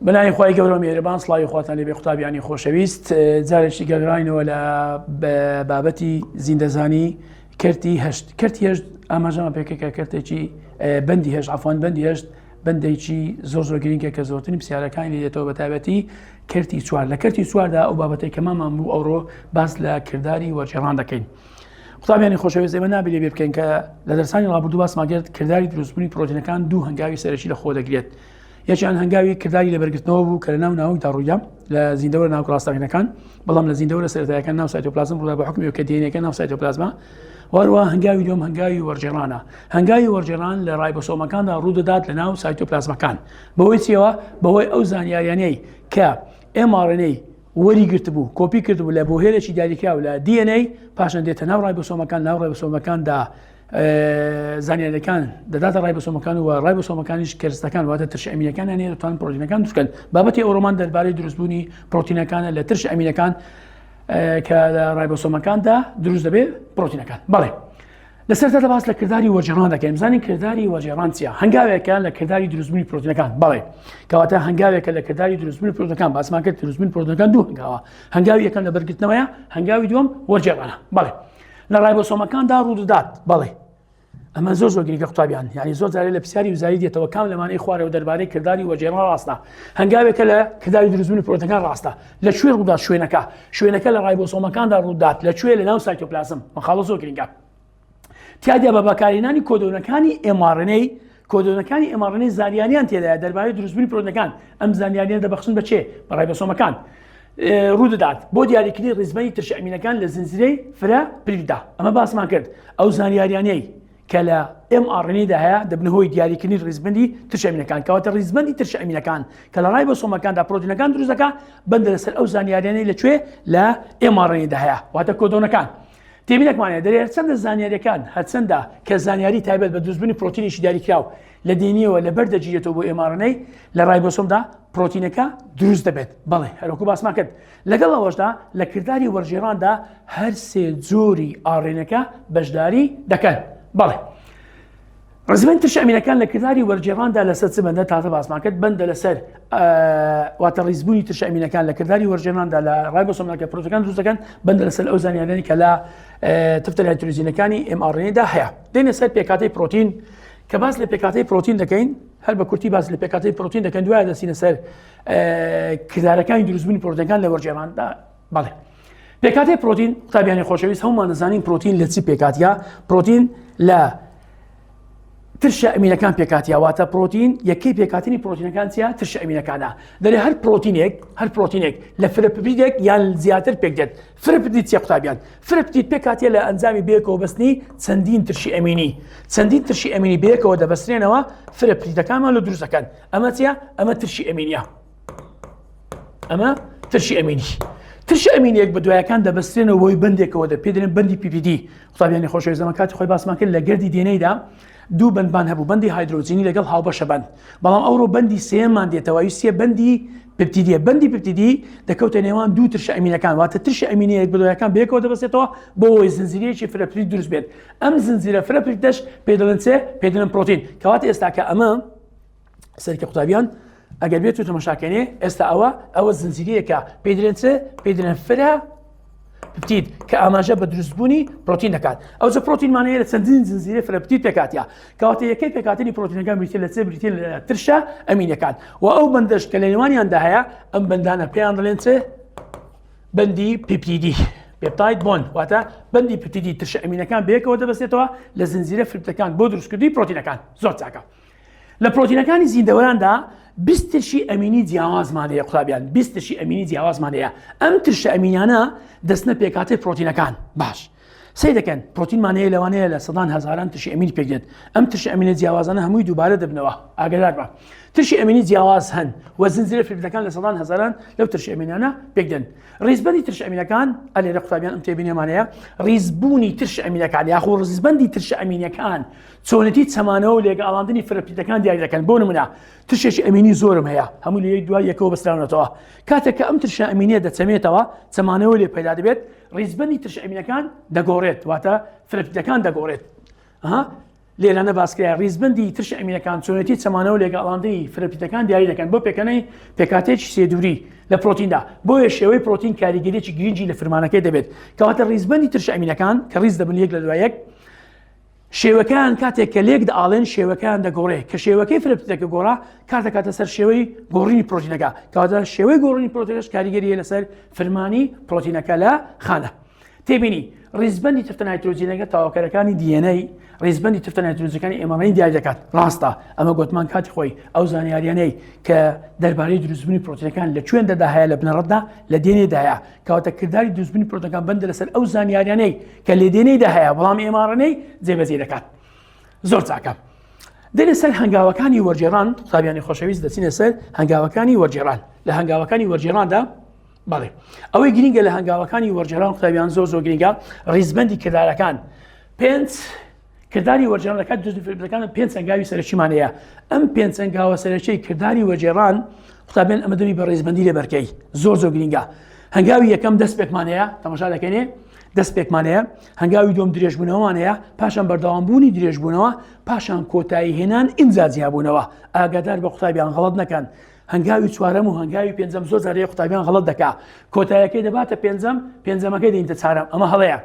بەناوی خوای گەورە و میهرەبان سڵاوی خواتان لێبێ قوتابیانی خۆشەویست جارێکی گەڕاینەوە لە بابەتی زیندەزانی کەرتی هەشت کەرتی هەشت ئاماژەمە پێکە کە کەرتێکی بەندی هەشت عفوان بەندی هەشت بەندێکی زۆر زۆر گرنگە کە زۆرترین پرسیارەکانی لێ دێتەوە بە تایبەتی کەرتی چوار لە کەرتی چواردا ئەو بابەتێک کە مامان بوو ئەوڕۆ باس لە کرداری وەرگێڕان دەکەین. قوتابیانی خۆشەویست ئێمە نابێت لێ بکەین کە لە دەرسانی ڕابردوو باسمان کرد کرداری دروستبوونی پرۆتینەکان دوو هەنگاوی سەرەکی لە خۆ دەگرێت یەکیان هەنگاوی کرداری لەبەرگرتنەوە بوو کە لە ناو ناوکدا ڕوویدا لە زیندەوەرە ناوک ڕاستەقینەکان بەڵام لە زیندەوەرە سەرەتایەکان ناو سایتۆپلازم ڕوودا بە حکمی کە دێنەکە ناو سایتۆپلازما وەروە هەنگاوی دوم هەنگاوی وەرجێڕانە هەنگاوی وەرجێڕان لە ڕایبۆسۆمەکاندا ڕوودەدات لە ناو سایتۆپلازمەکان بەوەی چیەوە بەهۆی ئەو زانیاریانەی کە mRNA وەری گرتبوو کۆپی کردبوو لە بۆهێلێکی دیاریکراو لە DNA پاشان دێتە ناو ڕایبۆسۆمەکان ناو ڕایبۆسۆمەکاندا زانیاریەکان دەداتە ڕایبۆسۆمەکان و ڕایبۆسۆمەکانیش کەرستەکان واتە ترش ئەمینەکان هەیە دەتوان پرۆتینەکان دروستکەن بابەتی ئەوڕۆمان دەربارەی دروستبوونی پرۆتینەکانە لە ترش ئەمینەکان کە لە ڕایبۆسۆمەکاندا دروست دەبێت پرۆتینەکان بەڵێ لەسەر تا باس لە کرداری وەرگێڕان دەکەین بزانین کرداری وەرگێڕان چییە هەنگاوێکە لە کرداری دروستبوونی پرۆتینەکان بەڵێ کەواتە هەنگاوێکە لە کرداری دروستبوونی پرۆتینەکان باسمان کرد دروستبوونی پرۆتینەکان دوو هەنگاوە هەنگاوی یەکەم لە بەرگرتنەوەیە هەنگاوی دووەم وەرگێڕانە بەڵێ لە ڕایبۆسۆمەکاندا ڕوودەدات بەڵێ ئەمە زۆر زۆر گرنگە قوتابیان یعنی زۆر جارێ لە پرسیاری وزاری دێتەوە کام لەمانەی خوارەوە دەربارەی کرداری وەرگێڕان ڕاستە هەنگاوێکە لە کرداری دروستبوونی پرۆتینەکان ڕاستە لە کوێ ڕوودات شوێنەکە شوێنەکە لە ڕایبۆسۆمەکاندا ڕوودات لە کوێ لە ناو سایتۆپلازم خاڵە زۆر گرنگە تیادا بە بەکارهێنانی کۆدۆنەکانی mRNA کۆدۆنەکانی mRNA زانیاریان تێدایە دەربارەی دروستبوونی پرۆتینەکان ئەم زانیاریان دەبەخشن بە چێ بە ڕایبۆسۆمەکان ڕوودەدات بۆ دیاریکردنی ڕیزبەنی ترشە ئەمینەکان لە زنجیرەی فرە پلیدا ئەمە باسمان کرد ئەو زانیاریانەی کە لە mRNA دا هەیە دەبنە هۆی دیاریکردنی ڕیزبەندی ترشە ئەمینەکان کەواتە ڕیزبەندی ترشە ئەمینەکان کە لە ڕایبۆسۆمەکاندا پرۆتینەکان دروست دەکات بەندە لەسەر ئەو زانیاریانەی لە کوێ لە mRNA دا هەیە واتە کۆدۆنەکان تێبینێکمان هەیە دەرێ هەرچەندە زانیاریەکان هەرچەندە کە زانیاری تایبەت بە دروستبوونی پرۆتینێکی دیاریکراو لە دینیەوە لەبەر دەگیرێتەوە بۆ mRNA لە ڕایبۆسۆمدا پرۆتینەکە دروست دەبێت بەڵێ هەروەکو باسمان کرد لەگەڵ ئەوەشدا لە کرداری وەرگێڕاندا هەر سێ جۆری RNA ەکە بەشداری دەکەن بەڵێ ڕزمێن ترشە ئەمینەکان لە کرداری وەرگێڕاندا لەسەر چ بەندە تازە باسمان کرد بەندە لەسەر واتە ڕیزبوونی ترشە ئەمینەکان لە کرداری وەرگێڕاندا لە ڕایبۆسۆمەکە پرۆتەکان دروست دەکەن بەندە لەسەر ئەو زانیاریانەی کە لە تفتە نایترۆجینەکانی mRNA دا هەیە دێنە سەر پێکهاتەی پرۆتین کە باس لە پێکهاتەی پرۆتین دەکەین هەر بە کورتی باس لە پێکهاتەی پرۆتین دەکەن دوای دەچینە سەر کردارەکانی دروستبوونی پرۆتینەکان لە وەرگێڕاندا بەڵێ پێکهاتەی پرۆتین قوتابیانی خۆشەویست هەمومان دەزانین پرۆتین لە چی پێکاتە پرۆتین لە ترشە ئەمینەکان پێکاتە واتە پرۆتین یەکەی پێکاتنی پرۆتینەکان چیە ترشە ئەمینەکانە دەرێ هەر پرۆتینێک هەر پرۆتینێک لە فرەپپتیدێک یان زیاتر پێک دێت فرەپپتید چیە قوتابیان فرەپپتید پێکاتە لە ئەنجامی بێکەوە بەستنی چەندین ترشی ئەمینی چەندین ترشی ئەمینی بێکەوە دەبەسترێنەوە فرەپپتیدەکانمان لە دروست دەکەن ئەمە چیە ئەمە ترشی ئەمینیە ئەمە ترشی ئەمینی ترشی ئەمینێک بە دوایەکان دەبەسترێنەوە بۆی بەندێکەوە دە پێدرێن بەندی پیپیدی قوتابیانی خۆشەویست زەمە کاتی خۆی باسمان کرد لە گەردی دێنەیدا دوو بەندمان هەبوو بەندی هایدرۆجینی لەگەڵ هاوبەشە بەند بەڵام ئەوڕۆ بەندی سێمان دێتەوە ئەوی سێ بەندی پپتیدیە بەندی پپتیدی دەکەوتە نێوان دوو ترشە ئەمینەکان واتە ترشە ئەمینەیەک بە دوایەکان بەیەکەوە دەبەستێتەوە بۆ ئەوەی زنجیرەیەکی فرەپتید دروست بێت ئەم زنجیرە فرەپتیدەش پێ دەڵێن چێ پێ دەڵێن پرۆتین کەواتە ئێستا کە ئەمە سەرکە قوتابیان ئەگەر بێت و تەمەشاکەنێ ئێستا ئەوە ئەوە زنجیرەیەکە پێ دەڵێن چ پێ دەڵێن فرە پپتید کە ئاماژە بە دروستبوونی پرۆتین دەکات ئەو جە پرۆتینمان هەیە لە چەندین زنجیرە فرەپتید پێکاتە کەواتە یەکەی پێکاتنی پرۆتینەکان بریتە لە چ بریتە لە ترشە ئەمینەکان و ئەو بەندەش کە لە نێوانیاندا هەیە ئەم بەندانە پێیان دەڵێن چ بەندی پیپتیدی peptide bond واتە بەندی پپتیدی ترشە ئەمینەکان بەیەکەوە دەبەستێتەوە لە زنجیرە فرپتەکان بۆ دروستکردنی پرۆتینەکان زۆر چاکە لە پرۆتینەکانی زیندەوەراندا 20 ترشی ئەمینی جیاوازمان هەیە قوتابیان 20 ترشی ئەمینی جیاوازمان هەیە ئەم ترشە ئەمینانە دەستنە پێکهاتەی پرۆتینەکان باش سەیر دەکەن پرۆتینمان هەیە لەوانەیە لە سەدان هەزاران ترشی ئەمینی پێک دێت ئەم ترشی ئەمینە جیاوازانە هەمووی دووبارە دەبنەوە ئاگادار بە ترشی ئەمینی جیاواز هەن و زنجیرە فرپتەکان لە سەدان هەزاران لەو ترشی ئەمینانە پێک دێن ڕیزبەندی ترش ئەمینەکان ئەلێرە قوتابیان ئەم تێبینیەمانەیە ڕیزبوونی ترش ئەمینەکان یاخۆ ڕیزبەندی ترش ئەمینەکان چۆنێتی چەمانەوە و لێکئاڵاندنی فرەپتیدەکان دیاری دەکەن بۆ نمونە ترشێکی ئەمینی زۆرم هەیە هەموو لە یەک دوای یەکەوە بەستراونەتەوە کاتێک کە ئەم ترشە ئەمینیە دەچەمێتەوە چەمانەوە لێ پەیدا دەبێت ڕیزبەندی ترشە ئەمینەکان دەگۆڕێت واتە فرەپتیدەکان دەگۆڕێت. لێرانە باسکرا ڕیزبندی ترشە ئەمینەکان چۆنێتی چەمانەوە لێگەڵاندنی فرەپیتەکان دیاری دەکەن بۆ پێکەنەی پێکاتێکی سێدووری لە پرۆتیندا بۆیە شێوەی پرۆتین کاریگەریی گرنگی لە فرمانەکەی دەبێت کەواتە ڕیزبندی ترشە ئەمینەکان کە ڕیز دەبن یەک لە دوای یەک شێوەکان کاتێک کە لێک دەئاڵێن شێوەکان دەگۆڕێ کە شێوەکەی فرەپیتەکە گۆڕا کار دەکاتە سەر شێوەی گۆڕینی پرۆتینەکە کەواتە شێوەی گۆڕینی پرۆتینەش کاریگەریە لەسەر فرمانی پرۆتینەکە لە خانە تێبینی، ڕیزبەندی تفتە نایترۆجینەکە تەواوکەرەکانی DNA ڕیزبەندی تفتە نایترۆجەکانی mRNA دیاری دەکات. ڕاستە، ئەمە گۆتمان کاتی خۆی ئەو زانیاریانەی کە دەربارەی دروستبوونی پرۆتینەکان لە کوێندەدا هەیە لە بنەڕەتدا لە DNA دایە. کەواتە کرداری دروستبوونی پرۆتینەکان بەندە لەسەر ئەو زانیاریانەی کە لە DNA دا هەیە، بەڵام mRNA جێبەجێ دەکات. زۆر چاکە. دێنە سەر هەنگاوەکانی وەرگێڕان، قوتابیانی خۆشەویست دەچینە سەر هەنگاوەکانی وەرگێڕان. لە هەنگاوەکانی وەرگێڕاندا بەڵێ ئەوەی گرینگە لە هەنگاوەکانی وەرگێڕان قوتابیان زۆر زۆر گرینگە ڕیزبەندی کردارەکان پێنج کرداری وەرگێڕان لە کات دروستکردنەکان پێنج هەنگاوی سەرەکیمان هەیە ئەم پێنج هەنگاوە سەرەکی کرداری وەرگێڕان قوتابیان ئەمە دەبی بە ڕیزبەندی لێ بەرکەی زۆر زۆر گرینگە هەنگاوی یەکەم دەست پێکمان هەیە تەماشا دەکەینێ دەست پێکمان هەیە هەنگاوی دوم درێژبوونەوەمان هەیە پاشان بەردەوامبوونی درێژبوونەوە پاشان کۆتایی هێنان ئینجا جیابوونەوە ئاگادار بە قوتابیان غەڵەت نەکەن هەنگاوی چوارەم و هەنگاوی پێنجەم زۆر جارەیە قوتابیان غەڵەت دەکا کۆتایەکەی دەباتە پێنجەم پێنجەمەکەی دەینتە چارەم ئەمە هەڵەیە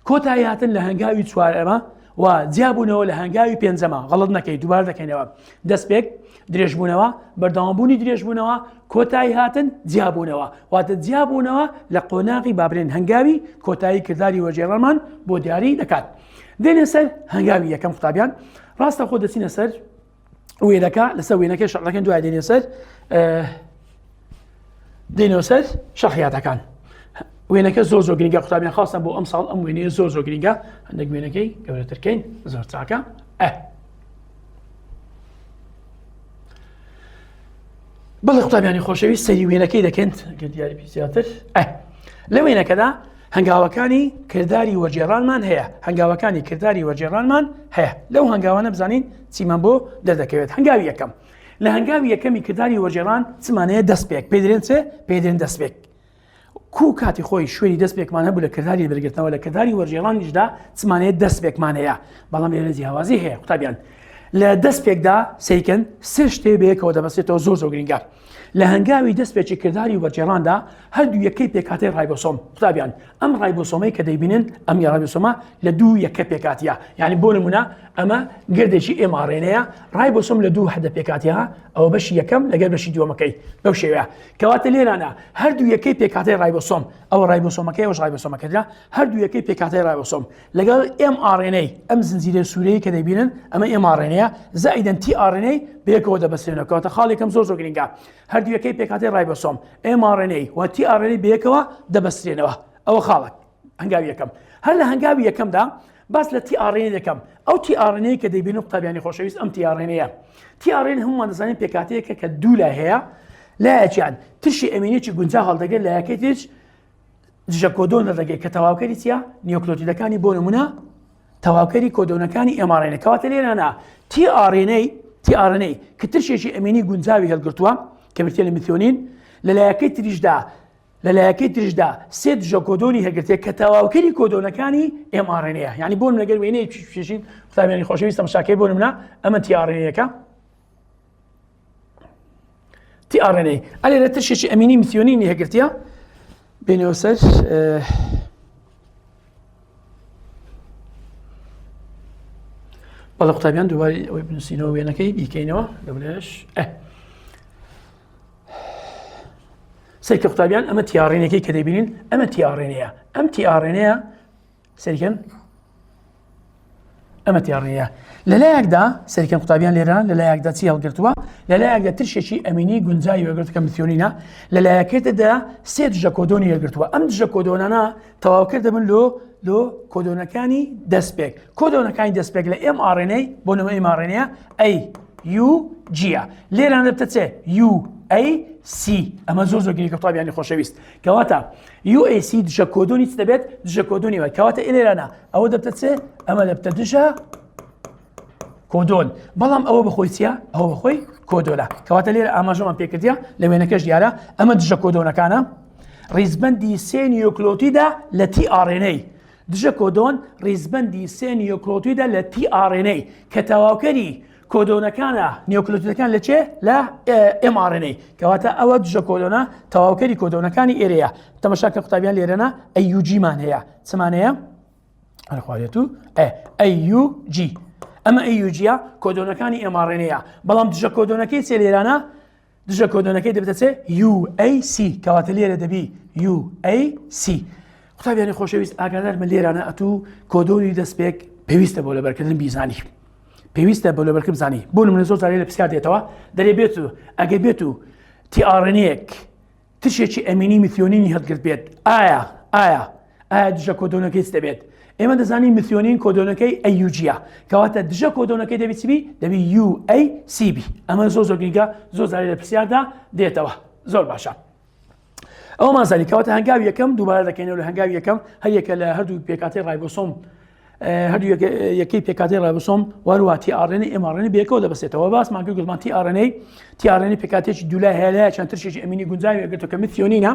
کۆتایی هاتن لە هەنگاوی چوارەمە و جیابوونەوە لە هەنگاوی پێنجەمە غەڵەت نەکەی دووبار دەکەینەوە دەستپێک درێژبوونەوە بەردەوامبوونی درێژبوونەوە کۆتایی هاتن جیابوونەوە واتە جیابوونەوە لە قۆناغی بابرێن هەنگاوی کۆتایی کرداری وەرگێڕانمان بۆ دیاری دەکات دێنە سەر هەنگاوی یەکەم قوتابیان ڕاستە خۆ دەچینە سەر وێنەکە لەسەر وێنەکەی شەڕەکەن دوای دێنە سەر دێنەوە سەر شەخیاتەکان وێنەکە زۆر زۆر گرنگە قوتابیان خاصە بۆ ئەم ساڵ ئەم وێنەیە زۆر زۆر گرنگە هەندێک وێنەکەی گەورەترکەین زۆر چاکە ئە بەڵێ قوتابیانی خۆشەویست سەری وێنەکەی دەکەن گە دیاری پی زیاتر ئە لە وێنەکەدا هەنگاوەکانی کرداری وەرگێڕانمان هەیە هەنگاوەکانی کرداری وەرگێڕانمان هەیە لەو هەنگاوانە بزانین چیمان بۆ دەردەکەوێت هەنگاوی یەکەم لە هەنگاوی یەکەمی کرداری وەرگێڕان چمانەیە دەستپێک پێدرێن چێ پێدرێن دەستپێک کو کاتی خۆی شوێنی دەستپێکمان هەبوو لە کرداری بەرگرتنەوە لە کرداری وەرگێڕانیشدا چمانەیە دەستپێکمان هەیە بەڵام لێرە جیاوازی هەیە قوتابیان لە دەستپێکدا سیکن سێ شتێ بەیەکەوە دەبەستێتەوە زۆر زۆر گرنگە لە هەنگاوی دەستپێکی کرداری وەرگێڕاندا هەردوو یەکەی پێکهاتەی ڕایبۆسۆم قوتابیان ئەم ڕایبۆسۆمەی کە دەیبینن ئەم ڕایبۆسۆمە لە دوو یەکە پێکاتیە یعنی بۆ نمونە ئەمە گردێکی mRNA یە ڕایبۆسۆم لە دوو هەدە پێکاتیە ئەوە بەشی یەکەم لەگەر بەشی دووەمەکەی بەو شێوەیە کەواتە لێرانە هەردوو یەکەی پێکهاتەی ڕایبۆسۆم ئەوە ڕایبۆسۆمەکەی ئەوش ڕایبۆسۆمەکەدا هەردوو یەکەی پێکهاتەی ڕایبۆسۆم لەگەڵ mRNA ئەم زنجیرە سوورەی کە دەبینن ئەمە mRNA یە زائیدەن tRNA بەیەکەوە دەبەسترێنەوە کەواتە خاڵێکم زۆر زۆر گرنگە هەردوو یەکەی پێکهاتەی ڕایبۆسۆم mRNA و tRNA بەیەکەوە دەبەسترێنەوە ئەوە خاڵک هەنگاوی یەکەم هەر لە هەنگاوی یەکەمدا باس لە tRNA دەکەم ئەو tRNA کە دەیبینن قوتابیانی خۆشەویست ئەم tRNA یە tRNA هەموومان دەزانین پێکهاتەیەکە کە دوو لای هەیە لایەکیان ترشی ئەمینێکی گونجا هەڵدەگرێت لایەکەی تریش دژە کۆدۆن دەردەگەی کە تەواوکەری چییە نیۆکلۆتیدەکانی بۆ نمونە تەواوکەری کۆدۆنەکانی mRNA کەواتە لێرانە tRNA tRNA کە ترشێکی ئەمینی گونجاوی هەڵگرتووە کە بریتیە لە میتیۆنین لە لایەکەی تریشدا لە لایەکەی تریشدا سێ دژە کۆدۆنی هەگرتێ کە تەواوکەری کۆدۆنەکانی mRNA یعنی بۆ نمونە گەر وێنەیەکی پێشین قوتابیانی خۆشەویست تەماشاکەی بۆ نمونە ئەمە tRNA یەکە tRNA ئەلێرە ترشێکی ئەمینی میتیۆنینی هەگرتیە بێنەوە سەر بەڵێ قوتابیان دووبارەی ئەوەی بنووسینەوە وێنەکەی بیکەینەوە لەولێش ئە سەیرکە قوتابیان ئەمە tRNA ەکەی کە دەبینین ئەمە tRNA یە ئەم tRNA یە سەیرکەن ئەمە tRNA یە لەلایەکدا سەیرکەن قوتابیان لێرە لەلایەکدا چی هەڵگرتووە لەلایەکدا ترشێکی ئەمینی گونجاوی وەگرت کە میتیۆنینە لەلایەکەیتردا سێ دژە کۆدۆنی هەڵگرتووە ئەم دژە کۆدۆنانە تەواوکرد دەبن لۆ لۆ کۆدۆنەکانی دەستپێک کۆدۆنەکانی دەستپێک لە mRNA بۆ نمونە mRNA ئەی یو جیە لێران دەبتە چێ یو ئەی سی ئەمە زۆر زۆر گرنگە قوتابیانی خۆشەویست کەواتە UAC دژە کۆدۆنی چ دەبێت دژە کۆدۆنی وای کەواتە ئێرانە ئەوە دەبتە چێ ئەمە دەبتە دژە کۆدۆن بەڵام ئەوە بەخۆی چییە ئەوە بەخۆی کۆدۆنە کەواتە لێرە ئاماژەمان پێکردە لە وێنەکەش دیارە ئەمە دژە کۆدۆنەکانە ڕیزبندی سێ نیۆکلۆتیدا لە tRNA. دژە کۆدۆن ڕیزبەندی سێ نیۆکلۆتیدە لە tRNA کە تەواوکەری کۆدۆنەکانە نیۆکلۆتیدەکان لە چێ لە mRNA کەواتە ئەوە دژە کۆدۆنە تەواوکەری کۆدۆنەکانی ئێرەیە تەمەشاکە قوتابیان لێرەنا AUG مان هەیە چمان هەیە هەرخوارێت و AUG ئەمە AUG یە کۆدۆنەکانی mRNA یە بەڵام دژە کۆدۆنەکەی چێ لێرانە دژە کۆدۆنەکەی دەبێتە چێ UAC کەواتە لێرە دەبی UAC قوتابیانی خۆشەویست ئاگادار من لێرانە ئەتوو کۆدۆنی دەستپێک پێویستە بۆ لەبەرکردن بیزانی پێویستە بۆ لەبەرکردن بزانی بۆ نمونە زۆر جارێ لە پرسیار دێتەوە دەرێ بێت و ئەگەر بێت و tRNA یەک ترشێکی ئەمینی میثیۆنینی هەڵگرت بێت ئایا ئایا ئایا دژە کۆدۆنەکەی چ دەبێت ئێمە دەزانین میثیۆنین کۆدۆنەکەی AUG یە کەواتە دژە کۆدۆنەکەی دەبێت چی بی دەبی UAC بی ئەمە زۆر زۆر گرنگە زۆر جارێ لە پرسیاردا دێتەوە زۆر باشە ئەومان زانی کەواتە هەنگاوی یەکەم دووبارە دەکەینەوە لە هەنگاوی یەکەم هەریەکە لە هەردوو پێکاتی ڕایبۆسۆم هەردوو یەکەی پێکاتی ڕایبۆسۆم وەروە tRNA mRNA بێکەوە دەبەستێتەوە باسمان کرد گوتمان تی ئاڕێنەی تی ئاڕێنەی پێکاتێکی دوولای هەیە لایە چەند ترشێکی ئەمینی گونجاوی هەگرتووە کە میثیۆنینە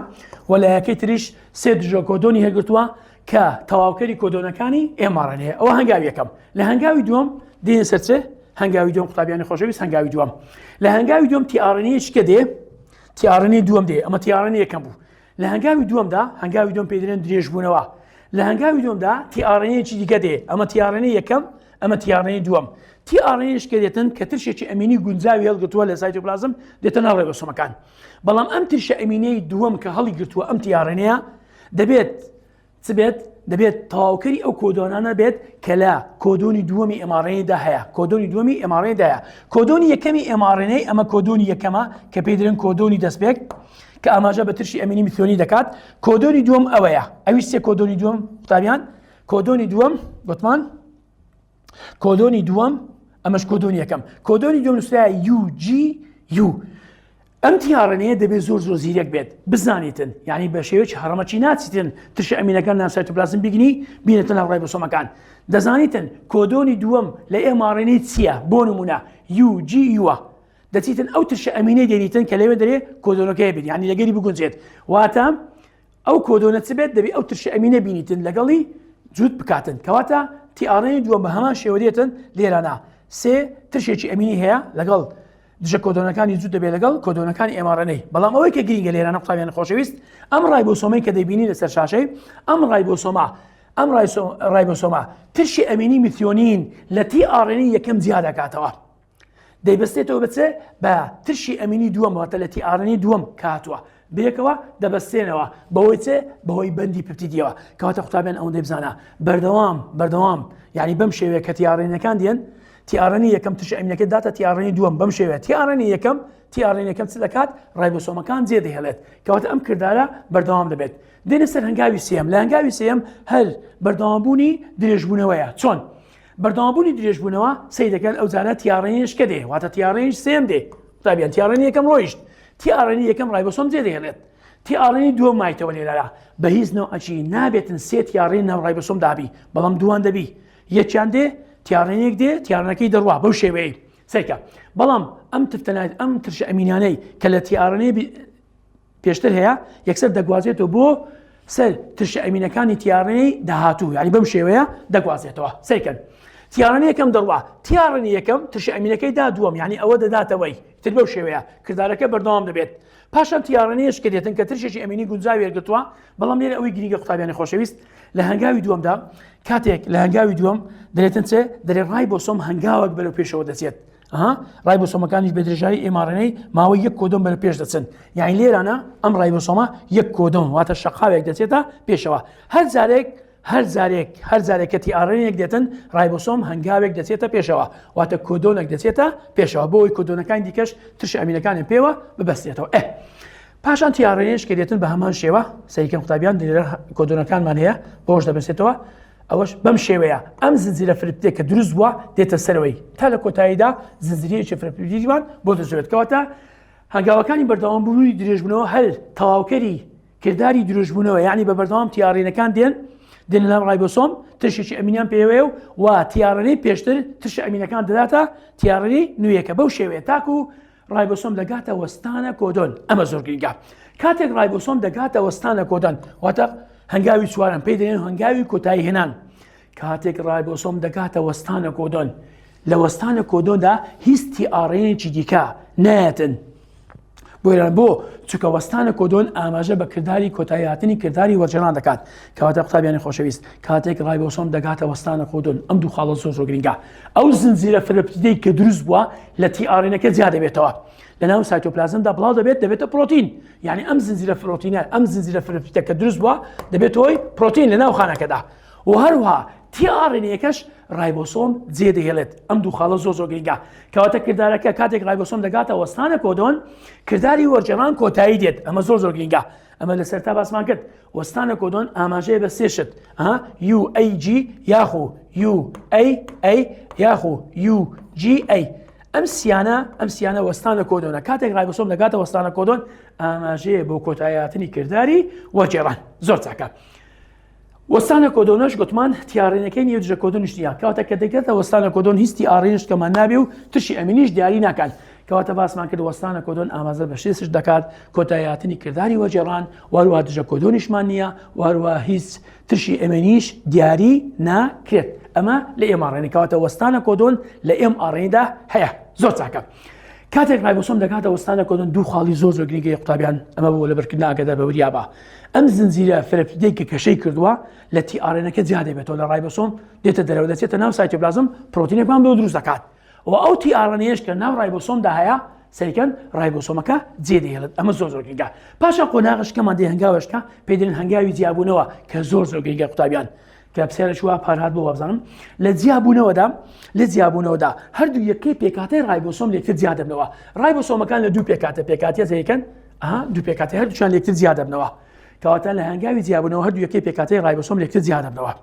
و لایەکەی تریش سێ دژە کۆدۆنی هەگرتووە کە تەواوکەری کۆدۆنەکانی mRNA ئەوە هەنگاوی یەکەم لە هەنگاوی دووەم دێنە سەر چێ هەنگاوی دووەم قوتابیانی خۆشەویست هەنگاوی دووەم لە هەنگاوی دووەم tRNA کە دێ tRNA دووەم دێ ئەمە tRNA یەکەم بوو لە هەنگاوی دووەمدا هەنگاوی دووەم پێی دەڵێن درێژبوونەوە لە هەنگاوی دووەمدا tRNA یەکی دیکە دێ ئەمە tRNA یەکەم ئەمە tRNA دووەم tRNA یش کە دێتن کە ترشێکی ئەمینی گونجاوی هەڵگرتووە لە سایتۆپلازم دێتە ناو ڕێبۆسۆمەکان بەڵام ئەم ترشە ئەمینەی دووەم کە هەڵی گرتووە ئەم tRNA یە دەبێت چ بێت؟ دەبێت تەواوکەری ئەو کۆدۆنانە بێت کە لە کۆدۆنی دووەمی mRNA دا هەیە کۆدۆنی دووەمی mRNA دا هەیە کۆدۆنی یەکەمی mRNA ئەمە کۆدۆنی یەکەمە کە پێی دەڵێن کۆدۆنی دەستپێک کە ئاماژە بە ترشی ئەمینی میثیۆنی دەکات کۆدۆنی دووەم ئەوەیە ئەویش سێ کۆدۆنی دووەم قوتابیان کۆدۆنی دووەم گوتمان کۆدۆنی دووەم ئەمەش کۆدۆنی یەکەم کۆدۆنی دووەم نووسرا UGU ئەم tRNA یە دەبێت زۆر زۆر زیرەک بێت بزانیتن یعنی بە شێوەیەکی هەڕەمەکی ناچیتن ترشە ئەمینەکان ناو سایتۆپلازم بگنی بینێتە ناو ڕایبۆسۆمەکان دەزانیتن کۆدۆنی دووەم لە mRNA چییە بۆ نمونە UGU ە دەچیتن ئەو ترشە ئەمینەی دێنیتن کە لەوێ دەرێ کۆدۆنەکەی بێت یعنی لەگەری بگونجێت واتە ئەو کۆدۆنە چ بێت دەبی ئەو ترشە ئەمینە بینیتن لەگەڵی جووت بکاتن کەواتە tRNA دووەم بە هەمان شێوە دێتن لێرانە سێ ترشێکی ئەمینی هەیە لەگەڵ دژە کۆدۆنەکانی جووت دەبێت لەگەڵ کۆدۆنەکانی mRNA بەڵام ئەوەی کە گرینگە لێرانە قوتابیان خۆشەویست ئەم ڕایبۆسۆمەی کە دەبینی لەسەر شاشەی ئەم ڕایبۆسۆما ئەم ڕایبۆسۆما ترشی ئەمینی میثیۆنین لە tRNA یەکەم جیا دەکاتەوە دەیبەستێتەوە بە چ بە ترشی ئەمینی دووەم واتە لە tRNA دووەم کاتوە بەیەکەوە دەبەستێنەوە بەوەی چ بەهۆی بەندی پپتیدیەوە کەواتە قوتابیان ئەوەندەی بزانە بەردەوام بەردەوام یعنی بەم شێوەیە کە tRNA ەکان دێن tRNA یەکەم ترشی ئەمینەکە داتە tRNA دووەم بەم شێوەیە tRNA یەکەم tRNA یەکەم چ دەکات ڕایبۆسۆمەکان جێ دەهێڵێت کەواتە ئەم کردارە بەردەوام دەبێت دێنە سەر هەنگاوی سێم لە هەنگاوی سێم هەر بەردەوامبوونی درێژبوونەوەیە چۆن بەردەوامبوونی درێژبوونەوە سەیر دەکەن ئەو جارە tRNA یش کە دێ واتە tRNA یش سێم دێ قوتابیان tRNA یەکەم ڕۆیشت tRNA یەکەم ڕایبۆسۆم جێ دەهێڵێت tRNA دووەم مایتەوە لێرە بە هیچ نەوعەکی نابێتن سێ tRNA ناو ڕایبۆسۆم دابی بەڵام دووان دەبی یەکیان دێ tRNA یەک دێ tRNA ەکەی دەڕوا بەو شێوەیە سەیرکە بەڵام ئەم تفتەنات ئەم ترشە ئەمینانەی کە لە tRNA پێشتر هەیە یەکسەر دەگوازێتەوە بۆ سەر ترشە ئەمینەکانی tRNA داهاتوو یعنی بەم شێوەیە دەگوازێتەوە سەیرکەن tRNA یەکەم دەڕوا tRNA یەکەم ترشە ئەمینەکەی دا دووەم یعنی ئەوە دەداتەوەی تر بەو شێوەیە کردارەکە بەردەوام دەبێت پاشان tRNA یش کە دێتن کە ترشێکی ئەمینی گونجاوی وەرگرتووە بەڵام لێرە ئەوەی گرنگە قوتابیانی خۆشەویست لە هەنگاوی دووەمدا کاتێک لە هەنگاوی دووەم دەێتن چێ دەرێ ڕایبۆسۆم هەنگاوەک بەرەو پێشەوە دەچێت ئەها ڕایبۆسۆمەکانیش بە درێژایی mRNA ماوەی یەک کۆدۆن بەرە پێش دەچن یعنی لێرانە ئەم ڕایبۆسۆمە یەک کۆدۆن واتە شەقاوێک دەچێتە پێشەوە هەر جارێک هەر جارێک هەر جارێک کە tRNA یەک دێتن ڕایبۆسۆم هەنگاوێک دەچێتە پێشەوە واتە کۆدۆنێک دەچێتە پێشەوە بۆی کۆدۆنەکانی دیکەش ترش ئەمینەکانیان پێوە ببەستێتەوە ئە پاشان tRNA یش کە دێتن بە هەمان شێوە سەیرکەن قوتابیان لێرە کۆدۆنەکانمان هەیە بۆش دەبەستێتەوە ئەوەش بەم شێوەیە ئەم زنجیرە فرپتێک کە دروست بووە دێتە سەرەوەی تا لە کۆتاییدا زنجیرەیەکی فرپتیمان بۆ دەزوێت کەواتە هەنگاوەکانی بەردەوام بوونی درێژبوونەوە هەر تەواوکەری کرداری درێژبوونەوە یعنی بە بەردەوام tRNA ەکان دێن دێن لەناو ڕایبۆسۆم ترشێکی ئەمینیان پێوەیە و و tRNA ی پێشتر ترشە ئەمینەکان دەداتە tRNA ی نوێیەکە بەو شێوەیە تاکو ڕایبۆسۆم دەگاتە وەستانە کۆدۆن ئەمە زۆر گرنگە کاتێک ڕایبۆسۆم دەگاتە وەستانە کۆدۆن واتە هەنگاوی چوارەم پێی دەێن هەنگاوی کۆتایی هێنان کاتێک ڕایبۆسۆم دەگاتە وەستانە کۆدۆن لە وەستانە کۆدۆندا هیچ tRNA یەکی دیکە نایەتن بۆیان بۆ چونکە وەستانە کۆدۆن ئاماژە بە کرداری کۆتاییهاتنی کرداری وەرگێڕان دەکات کەواتە قوتابیانی خۆشەویست کاتێک ڕایبۆسۆم دەگاتە وەستانە کۆدۆن ئەم دوو خاڵە زۆر زۆر گرنگە ئەو زنجیرە فرەپتیدەی کە دروست بووە لە tRNA ەکە جیا دەبێتەوە لە ناو سایتۆپلازمدا بڵاو دەبێت دەبێتە پرۆتین یعنی ئەم زنجیرە پرۆتینە ئەم زنجیرە فرەپتیدە کە دروست بووە دەبێت هۆی پرۆتین لە ناو خانەکەدا و هەروها tRNA یەکەش ڕایبۆسۆم جێ دەهێڵێت ئەم دوو خاڵە زۆر زۆر گرنگە کەواتە کردارەکە کاتێک ڕایبۆسۆم دەگاتە وەستانە کۆدۆن کرداری وەرگێڕان کۆتایی دێت ئەمە زۆر زۆر گرنگە ئەمە لە سەرتا باسمان کرد وەستانە کۆدۆن ئاماژەیە بە سێ شت UAG یاخو UAA یاخو UGA ئەم سیانە ئەم سیانە وەستانە کۆدۆنە کاتێک ڕایبۆسۆم دەگاتە وەستانە کۆدۆن ئاماژەیە بۆ کۆتایاتنی کرداری وەرگێڕان زۆر چاکە وەستانە کۆدۆنەش گوتمان tRNA ەکەی نیە دژە کۆدۆنیش نییە کەواتە کە دەگاتە وەستانە کۆدۆن هیچ tRNA ش کەمان نابێ و ترشی ئەمینیش دیاری ناکات کەواتە باسمان کرد وەستانە کۆدۆن ئاماژە بە شێسش دەکات کۆتایاتنی کرداری وەرگێڕان واروە دژە کۆدۆنیشمان نییە واروە هیچ ترشی ئەمینیش دیاری ناکرێت ئەمە لە mRNA کەواتە وەستانە کۆدۆن لە mRNA دا هەیە زۆر چاکە کاتێک ڕایبۆسۆم دەگاتە وەستانە کۆدۆن دوو خاڵی زۆر زۆر گرنگی قوتابیان ئەمە بۆ لەبەرکردن ئاگادار بە وریابە ئەم زنجیرە فرەپتیدەی کە کەشەی کردووە لە tRNA ەکە جیا دەبێتەوە لە ڕایبۆسۆم دێتە دەرەوە دەچێتە ناو سایتۆپلازم پرۆتینێکمان بۆ دروست دەکات و ئەو tRNA یش کە ناو ڕایبۆسۆمدا هەیە سەیکەن ڕایبۆسۆمەکە جێ دەهێڵێت ئەمە زۆر زۆر گرنگە پاشان قۆناغشکەمان دێ هەنگاوەشکە پێدرێن هەنگاوی جیابوونەوە کە زۆر زۆر گرنگە قوتابیان کە پرسیارێکی وا پار هات بۆ وابزانم لە جیابوونەوەدا لە جیابوونەوەدا هەردوو یەکەی پێکهاتەی ڕایبۆسۆم لێکتر جیا دەبنەوە ڕایبۆسۆمەکان لە دوو پێکهاتە پێکهاتە یەکەن ئەها دوو پێکهاتە هەردووچیان لێکتر جیا دەبنەوە کەواتە لە هەنگاوی جیابوونەوە هەردوو یەکەی پێکهاتەی ڕایبۆسۆم لێکتر جیا دەبنەوە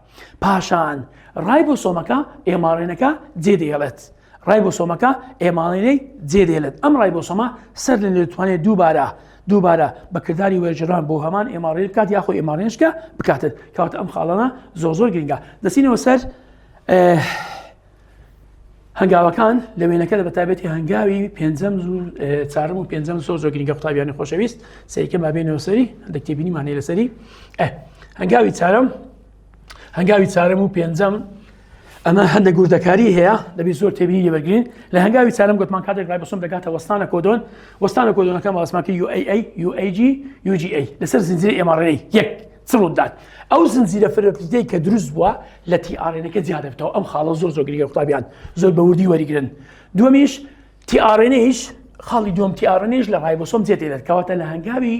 پاشان ڕایبۆسۆمەکە mRNA ەکە جێ دێڵێت ڕایبۆسۆمەکە mRNA ی جێ دێڵێت ئەم ڕایبۆسۆمە سەر لە دەتوانێت دووبارە دووبارە بە کرداری وەرگێڕان بۆ هەمان mRNA بکات یاخۆ mRNA شکە بکاتن کەواتە ئەم خاڵانە زۆر زۆر گرنگە دەچینەوە سەر هەنگاوەکان لە وێنەکە لە بەتایبەتی هەنگاوی پێنجەم چارم و پێنجەم زۆر زۆر گرنگە قوتابیانی خۆشەویست سەیرکە بابێنەوە سەری هەندێک تێبینیمان هەیە لەسەری هەنگاوی چارم هەنگاوی چارەم و پێنجەم ئەمە هەندێک گوردەکاری هەیە دەبی زۆر تێبینی لێبەرگین لە هەنگاوی چارەم گوتمان کاتێک ڕایبۆسۆم دەگاتە وەستانە کۆدۆن وەستانە کۆدۆنەکە ماسماکی UAA UAG UGA لەسەر زنجیرەی mRNA یەک چ ڕوودات ئەو زنجیرە فرەپتیدەی کە دروست بووە لە tRNA ەکە جیا دەبێتەوە ئەم خاڵە زۆر زۆر گرنگە قوتابیان زۆر بە وردی وەریگرن دووەمیش tRNA یش خاڵی دووەم tRNA یش لە ڕایبۆسۆم جێ دێنێت کەواتە لە هەنگاوی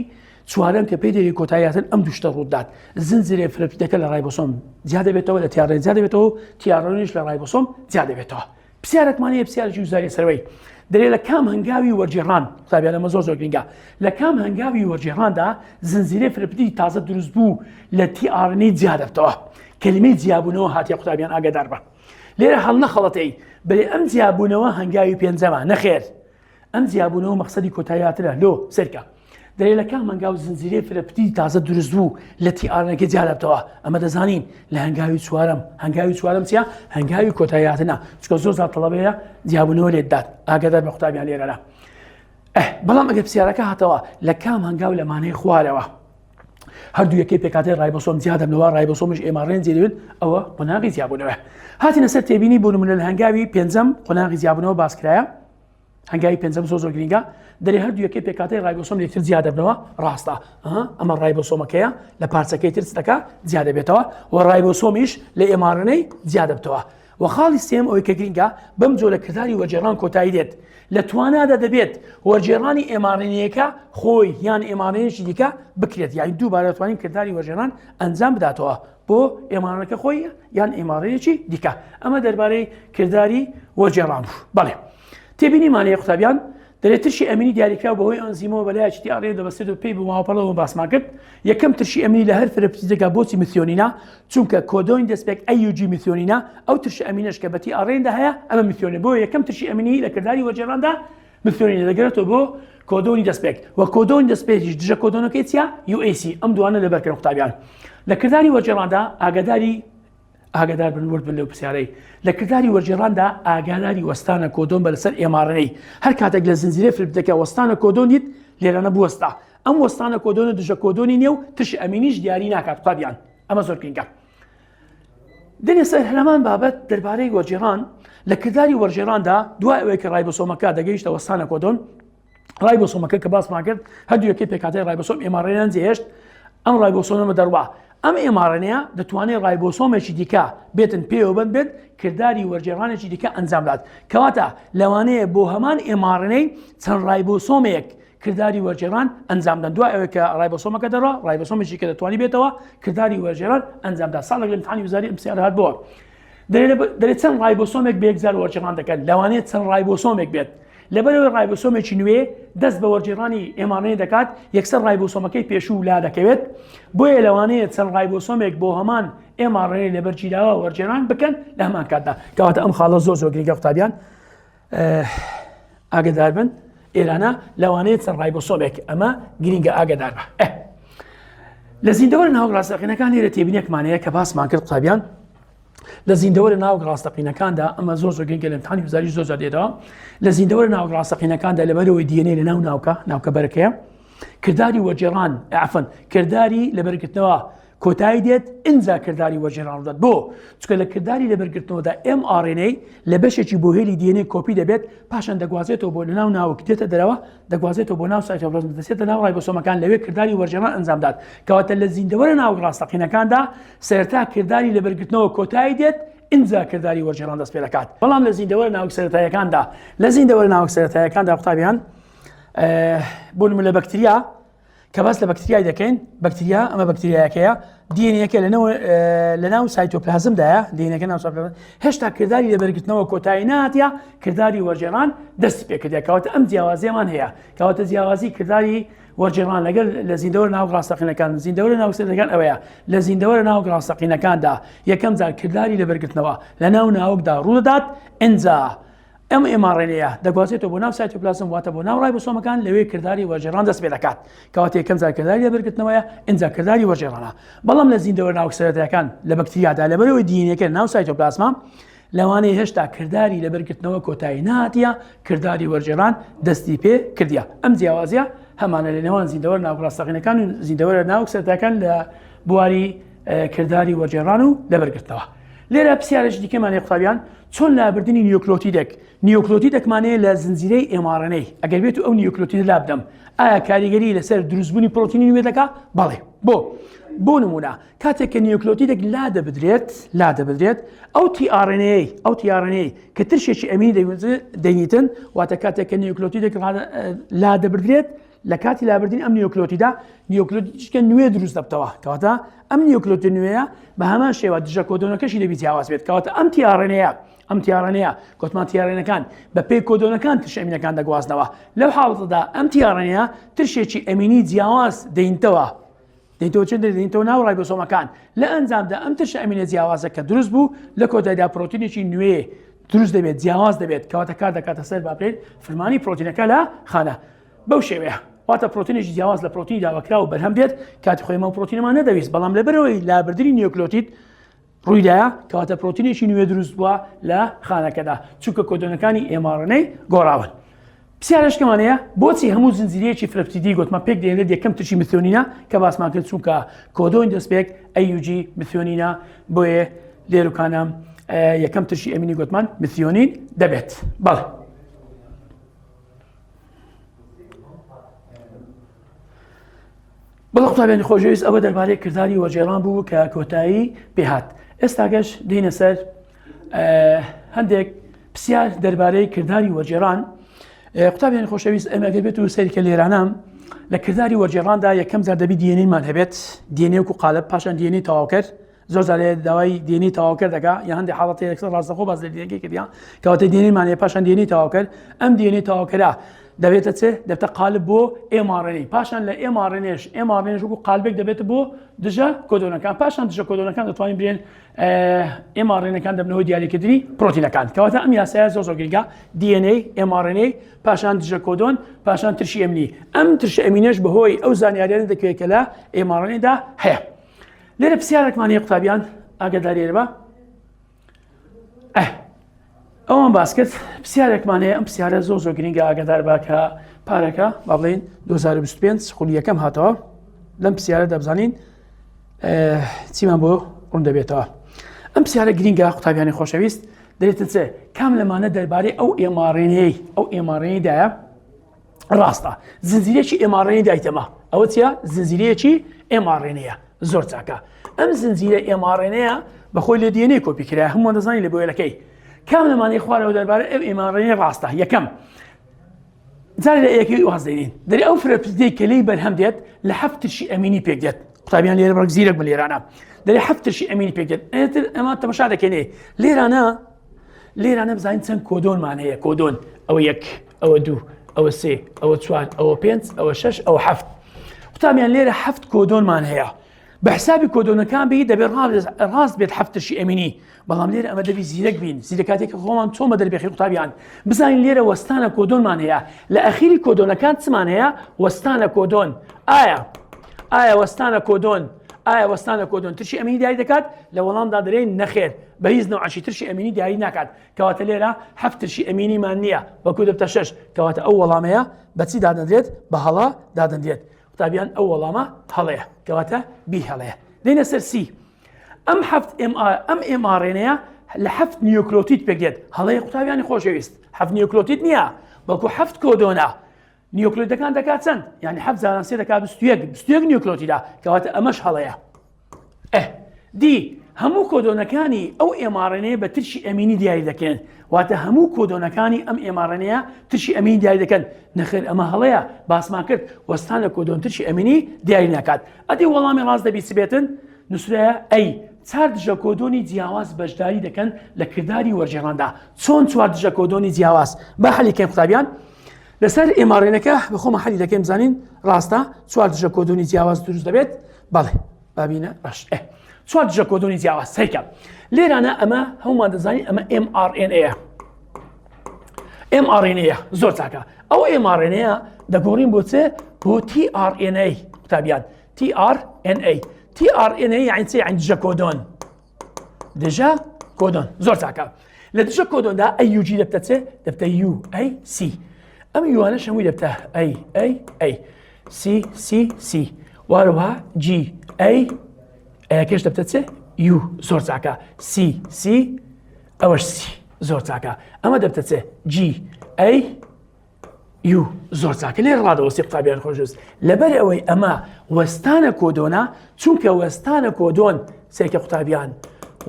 چوارەم کە پێی دەوێت کۆتاییهاتن ئەم دوو شتە ڕوودات زنجیرە فرەپتیدەکە لە ڕایبۆسۆم جیا دەبێتەوە لە tRNA جیا دەبێتەوە و tRNA یش لە ڕایبۆسۆم جیا دەبێتەوە پرسیارێکمان هەیە پرسیارێکی وزاری سەرەوەی دەرێ لە کام هەنگاوی وەرگێڕان قوتابیان ئەمە زۆر زۆر گرنگە لە کام هەنگاوی وەرگێڕاندا زنجیرەی فرەپتیدی تازە دروست بوو لە tRNA جیا دەبتەوە کەلیمەی جیابوونەوە هاتیە قوتابیان ئاگادار بە لێرە هەڵنەخەڵەتەی بەێ ئەم جیابوونەوە هەنگاوی پێنجەمە نەخێر ئەم جیابوونەوە مەقسەدی کۆتاییاترە لۆ سەیرکە دەرێ لە کام هەنگاو زنجیرەی فرە پتی تازە دروست بوو لە tRNA ەکە جیا دەبتەوە ئەمە دەزانین لە هەنگاوی چوارەم هەنگاوی چوارەم چیە هەنگاوی کۆتاییاتنە چکە زۆر زار تەڵەبەیە جیابوونەوە لێت دات ئاگادار بە قوتابیان لێرەرە بەڵام ئەگەر پرسیارەکە هاتەوە لە کام هەنگاو لەمانەی خوارەوە هەردوو یەکەی پێکاتەی ڕایبۆسۆم جیا دەبنەوە ڕایبۆسۆمیش mRNA جێ دەبێت ئەوە قۆناغی جیابوونەوە هاتینە سەر تێبینی بۆ نمونە لە هەنگاوی پێنجەم قۆناغی جیابوونەوە باسکرایە هەنگاوی پێنجەم زۆر زۆر گرنگە دەرێ هەردوو یەکەی پێکاتەی ڕایبۆسۆم لەکتر جیا دەبنەوە ڕاستە ئەمە ڕایبۆسۆمەکەیە لە پارچەکەی تر دەکا جیا دەبێتەوە و ڕایبۆسۆمیش لە mRNA ی جیا دەبتەوە و خاڵی سێم ئەوەی کە گرنگە بەم جۆرە کرداری وەرگێڕان کۆتایی دێت لە توانادا دەبێت وەرگێڕانی mRNA یەکە خۆی یان mRNA یەکی دیکە بکرێت یانی دووبارە توانین کرداری وەرگێڕان ئەنجام بداتەوە بۆ mRNA ەکە خۆی یان mRNA یەکی دیکە ئەمە دەربارەی کرداری وەرگێڕان بوو بەڵێ تێبینیمان هەیە قوتابیان دەرێ ترشی ئەمینی دیاریکراو بەهۆی ئەنزیمەوە بەلایەکی tRNA دەبەستێت و پێی بۆ ماوەپەڵەوە باسمان کرد یەکەم ترشی ئەمینی لە هەر فرەپتیدێکا بۆچی میثیۆنینە چونکە کۆدۆنی دەستپێک AUG میثیۆنینە ئەو ترشی ئەمینەش کە بە tRNA دا هەیە ئەمە میثیۆنە بۆ یەکەم ترشی ئەمینی لە کرداری وەرگێڕاندا میثیۆنینە دەگەرێتەوە بۆ کۆدۆنی دەستپێک و کۆدۆنی دەستپێکیش دژە کۆدۆنەکەی چیە UAC ئەم دوانە لەبەرکەن قوتابیان لە کرداری وەرگێڕاندا ئاگاداری ئاگادار بن ورد بن لەو پرسیارەی لە کرداری وەرگێڕاندا ئاگاداری وەستانە کۆدۆن بە لەسەر mRNA هەر کاتێک لە زنجیرەی فرپتەکە وەستانە کۆدۆن دیت لێرانە بوەستە. ئەم وەستانە کۆدۆنە دژە کۆدۆنی نیە و ترشی ئەمینیش دیاری ناکات قوتابیان ئەمە زۆر گرنگە. دێنە سەر هەمان بابەت دەربارەی وەرگێڕان لە کرداری وەرگێڕاندا دوای ئەوەی کە ڕایبۆسۆمەکە دەگەیشتە وەستانە کۆدۆن ڕایبۆسۆمەکە کە باسمان کرد هەردوو یەکەی پێکهاتەی ڕایبۆسۆم mRNA یان جێهێشت ئەم ڕایبۆسۆمە دەڕوا ئەم mRNA یە دەتوانێت ڕایبۆسۆمێکی دیکە بێتن پێوە بند بێت کرداری وەرگێڕانێکی دیکە ئەنجام بدات کەواتە لەوانەیە بۆ هەمان mRNA چەند ڕایبۆسۆمێک کرداری وەرگێڕان ئەنجام دەن دوای ئەوەی کە ڕایبۆسۆمەکە دەڕا ڕایبۆسۆمێکی کە دەتوانی بێتەوە کرداری وەرگێڕان ئەنجامدا ساڵێک لە امتحانی وزاری ئەم پرسیارە هات بۆ دەرێ چەند ڕایبۆسۆمێک بەیەکجار وەرگێڕان دەکەن لەوانەیە چەند ڕایبۆسۆمێک بێت لەبەرەوەی ڕایبۆسۆمێکی نوێ دەست بە وەرگێڕانی mRNA دەکات یەکسەر ڕایبۆسۆمەکەی پێشوو لا دەکەوێت بۆیە لەوانەیە چەند ڕایبۆسۆمێک بۆ هەمان mRNA لەبەرگیراوە وەرگێڕان بکەن لە هەمان کاتدا کەواتە ئەم خاڵە زۆر زۆر گرنگە قوتابیان ئاگدار بن ئێرانە لەوانەیە چەند ڕایبۆسۆمێک ئەمە گرنگە ئاگدار بە لە زیندەوەرە ناوک ڕاستەقینەکان لێرە تێبینێکمان هەیە کە باسمان کرد قوتابیان لە زیندەوەرە ناوک ڕاستەقینەکاندا ئەمە زۆر زۆر گرنگە لە امتحانی وزاری زۆر زۆر دێتەوە لە زیندەوەرە ناوک ڕاستەقینەکاندا لەبەرەوەی DNA لە ناو ناوکە ناوکە بەرەکەیە کرداری وەرگێڕان عەفوەن کرداری لەبەرگرتنەوە کۆتایی دێت ئینجا کرداری وەرگێڕان ڕوودات بۆ چونکە لە کرداری لەبەرگرتنەوەدا mRNA لە بەشێکی بۆ هێلی DNA کۆپی دەبێت پاشان دەگوازێتەوە بۆ لەناو ناوک دێتە دەرەوە دەگوازێتەوە بۆ ناو سایتۆپلازم دەچێتە ناو ڕایبۆسۆمەکان لەوێ کرداری وەرگێڕان ئەنجامدات کەواتە لە زیندەوەرە ناوک ڕاستەقینەکاندا سەرەتا کرداری لەبەرگرتنەوە کۆتایی دێت ئینجا کرداری وەرگێڕان دەست پێ دەکات بەڵام لە زیندەوەرە ناوک سەرەتاییەکاندا لە زیندەوەرە ناوک سەرەتاییەکاندا قوتابیان بۆ نمونە لە بەکتریا کە باس لە بەکتریای دەکەین بەکتریا ئەمە بەکتریایەکەیە DNA یەکە لە ناو سایتۆپلازمدایە DNA ەکە ناو سایتۆپلازم هێشتا کرداری لەبەرگرتنەوە کۆتایی ناتیا کرداری وەرگێڕان دەستی پێکردە کەواتە ئەم جیاوازیەمان هەیە کەواتە جیاوازی کرداری وەرگێڕان لەگەل لە زیندەوەرە ناوک ڕاستەقینەکان زیندەوەرە ناوک سەرەتاییەکان ئەوەیە لە زیندەوەرە ناوک ڕاستەقینەکاندا یەکەم جار کرداری لەبەرگرتنەوە لە ناو ناوکدا ڕوودەدات ئینجا ئەم mRNA یە دەگوازێتەوە بۆ ناو سایتۆپلازم واتە بۆ ناو ڕایبۆسۆمەکان لەوێ کرداری وەرگێڕان دەست پێ دەکات کەواتە یەکەم جار کرداری لەبەرگرتنەوەیە ئینجا کرداری وەرگێڕانە بەڵام لە زیندەوەرە ناوک سەرەتایەکان لە بەکتریادا لەبەرەوەی DNA ەکە ناو سایتۆپلازما لەوانەیە هێشتا کرداری لەبەرگرتنەوە کۆتایی نهاتیە کرداری وەرگێڕان دەستی پێ کردیە ئەم جیاوازیە هەمانە لە نێوان زیندەوەر ناوک ڕاستەقینەکان و زیندەوەرە ناوک سەرەتایەکان لە بواری کرداری وەرگێڕان و لەبەرگرتنەوە لێرە پرسیارێکی دیکەمان هەیە قوتابیان چۆن لابردنی نیوکلۆتیدێک نیوکلۆتیدێکمان هەیە لە زنجیرەی mRNA ئەگەر بێت و ئەو نیوکلۆتیدە لابدەم ئایا کاریگەری لەسەر دروستبوونی پرۆتینی نوێ دەکا بەڵێ بۆ بۆ نمونە کاتێک کە نیوکلۆتیدێک لا دەبدرێت لا دەبدرێت ئەو tRNA ئەو tRNA کە ترشێکی ئەمینی دەینیتن واتە کاتێک کە نیوکلۆتیدێک لا دەبدرێت لە کاتی لابردنی ئەم نیوکلۆتیدە نیوکلۆتیدێکی نوێ دروست دەبتەوە کەواتە ئەم نیوکلۆتیدە نوێیە بە هەمان شێوە دژە کۆدۆنەکەشی دەبی جیاواز بێت کەواتە ئەم tRNA یە ئەم tRNA یە گوتمان tRNA ەکان بە پێی کۆدۆنەکان ترش ئەمینەکان دەگوازنەوە لەو حاڵەتەدا ئەم tRNA یە ترشێکی ئەمینی جیاواز دەینتەوە دەینتەوە چێن دەینتەوە ناو ڕایبۆسۆمەکان لە ئەنجامدا ئەم ترشە ئەمینە جیاوازە کە دروست بوو لە کۆتایدا پرۆتینێکی نوێ دروست دەبێت جیاواز دەبێت کەواتە کار دەکاتە سەر باپێن فرمانی پرۆتینەکە لە خانە بەو شێوەیە واتە پرۆتینێکی جیاواز لە پرۆتینی داواکراو بەرهەم دێت کاتی خۆی ئەو پرۆتینەمان نەدەویست بەڵام لەبەرەوەی لابردنی نیوکلۆتید ڕوویدایە کەواتە پرۆتینێکی نوێ دروست بووە لە خانەکەدا چونکە کۆدۆنەکانی mRNA گۆڕاون پرسیارشکەمان هەیە بۆچی هەموو زنجیرەیەکی فرەپتیدی گوتمان پێک دێنێت یەکەم ترشی میثیۆنینە کە باسمان کرد چونکە کۆدۆن دەستپێک AUG میثیۆنینە بۆیە لێروکانە یەکەم ترشی ئەمینی گوتمان میثیۆنین دەبێت بەڵێ بەڵێ قوتابیانی خۆشەویست ئەوە دەربارەی کرداری وەرگێڕان بوو کە کۆتایی پێهات ئێستاگەش دێنە سەر هەندێک پرسیار دەربارەی کرداری وەرگێڕان قوتابیانی خۆشەویست ئەمە ئەگەر بێت و سەیرکە لێرانە لە کرداری وەرگێڕاندا یەکەم جار دەبی DNA مان هەبێت DNA وەکو قالب پاشان DNA تەواوکەر زۆر جارێ داوای DNA تەواوکەر دەکا یا هەندێک حاڵەت یەکسەر ڕاستەخۆ باس لە DNA کردیا کەواتە DNA مان هەیە پاشان DNA تەواوکەر ئەم DNA تەواوکەرە دەبێتە چ دەبێتە قالب بۆ mRNA پاشان لە mRNA ش mRNA ش وەکو قالبێک دەبێت بۆ دژە کۆدۆنەکان پاشان دژە کۆدۆنەکان دەتوانین برێن mRNA ەکان دەبنەوە دیاریکردنی پرۆتینەکان کەواتە ئەم یاسایە زۆر زۆر گرنگە DNA mRNA پاشان دژە کۆدۆن پاشان ترشی ئەمینی ئەم ترشە ئەمینەش بەهۆی ئەو زانیاریانە دەکەوێت کە لە mRNA دا هەیە لێرە پرسیارێکمان هەیە قوتابیان ئاگاداری بە ئه. ئەوان باس کرد پرسیارێکمان هەیە ئەم پرسیارە زۆر زۆر گرنگە ئاگادار بە کە پارەکە با بڵێین 2025 خولی یەکەم هاتەوە لەم پرسیارە دەبزانین چیمان بۆ ڕوون دەبێتەوە ئەم پرسیارە گرنگە قوتابیانی خۆشەویست دەێتە چێ کام لەمانە دەربارەی ئەو mRNA ی ئەو mRNA دایە ڕاستە زنجیرەکی mRNA دایتەمە ئەوە چیە زنجیرەیەکی mRNA یە زۆر چاکە ئەم زنجیرە mRNA یە بەخۆی لە DNA کۆپی کرا هەمووان دەزانین لە بۆیلەکەی کام لەمانەی خوارەوە دەربارەی ئەم mRNA ڕاستە یەکەم جارێ لە یەکەی واز دێنین دەری ئەو فرە پزدەی کە لێی بەرهەم دێت لە هەفت ترشی ئەمینی پێک دێت قوتابیان لێرە بڕک زیرەک بن لێرانە دەری هەفت ترشی ئەمینی پێک دێت ئێتر ئەمە تەمەشا دەکەینێ لێرانە لێرانە بزانین چەند کۆدۆنمان هەیە کۆدۆن ئەوە یەک ئەوە دوو ئەوە سێ ئەوە چوار ئەوە پێنج ئەوە شەش ئەوە حەفت قوتابیان لێرە حەفت کۆدۆنمان هەیە بە حسابی کۆدۆنەکان بی دەبێت ڕاست بێت حەفت ترشی ئەمینی بەڵام لێرە ئەمە دەبی زیرەک بین زیرەکاتێک خۆمان چۆمە دەربێخی قوتابیان بزانین لێرە وەستانە کۆدۆنمان هەیە لە ئەخیری کۆدۆنەکان چمان هەیە وەستانە کۆدۆن ئایا ئایا وەستانە کۆدۆن ئایا وەستانە کۆدۆن ترشی ئەمینی دیاری دەکات لە وەڵامدا دەرێن نەخێر بە هیچ نەوعەکی ترشی ئەمینی دیاری ناکات کەواتە لێرە حەفت ترشی ئەمینیمان نییە بەڵکو دەبتە شەش کەواتە ئەو وەڵامەیە بەچی دادەنرێت بە هەڵە دادەنرێت قوتابیان ئەو وەڵامە هەڵەیە کەواتە B هەڵەیە دێنە سەر C ئەم حەفت ئەم mRNA یە لە حەفت نیوکلۆتید پێک دێت هەڵەیە قوتابیانی خۆشەویست حەفت نیوکلۆتید نییە بەڵکو حەفت کۆدۆنە نیوکلۆتەکان دەکات چەند یعنی حەفت جاران سێ دەکات 21 21 نیوکلۆتیدا کەواتە ئەمەش هەڵەیە ئه دی هەموو کۆدۆنەکانی ئەو mRNA یە بە ترشی ئەمینی دیاری دەکرێن واتە هەموو کۆدۆنەکانی ئەم mRNA یە ترشی ئەمینی دیاری دەکەن نەخێر ئەمە هەڵەیە باسمان کرد وەستان لە کۆدۆن ترشی ئەمینی دیاری ناکات ئەدی وەڵامی ڕاست دەبی چ بێتن نووسرایە A چار دژە کۆدۆنی جیاواز بەشداری دەکەن لە کرداری وەرگێڕاندا چۆن چوار دژە کۆدۆنی جیاواز با حەلی کەین قوتابیان لەسەر mRNA ەکە بەخۆمە حەلی دەکەین بزانین ڕاستە چوار دژە کۆدۆنی جیاواز دروست دەبێت بەڵێ بابینە ڕەش ئێ چوار دژە کۆدۆنی جیاواز سەیکە لێرانە ئەمە هەمومان دەزانین ئەمە mRNA mRNA زۆر چاکە ئەو mRNA دەگۆڕین بۆ چێ بۆ tRNA قوتابیان tRNA tRNA یعنی چی یعنی دژە کۆدۆن دژە کۆدۆن زۆر چاکە لە دژە کۆدۆندا AUG دەبتە چێ دەبتە UAC ئەم U انەش هەمووی دەبتە A A A C C C واروها G A ئەیەکەش دەبتە چێ U زۆر چاکە C C ئەوەش C زۆر چاکە ئەمە دەبتە چێ G A U زۆر چاکە لێ ڕادەوەستی قوتابیان خۆشویست لەبەر ئەوەی ئەمە وەستانە کۆدۆنە چونکە وەستانە کۆدۆن سێکە قوتابیان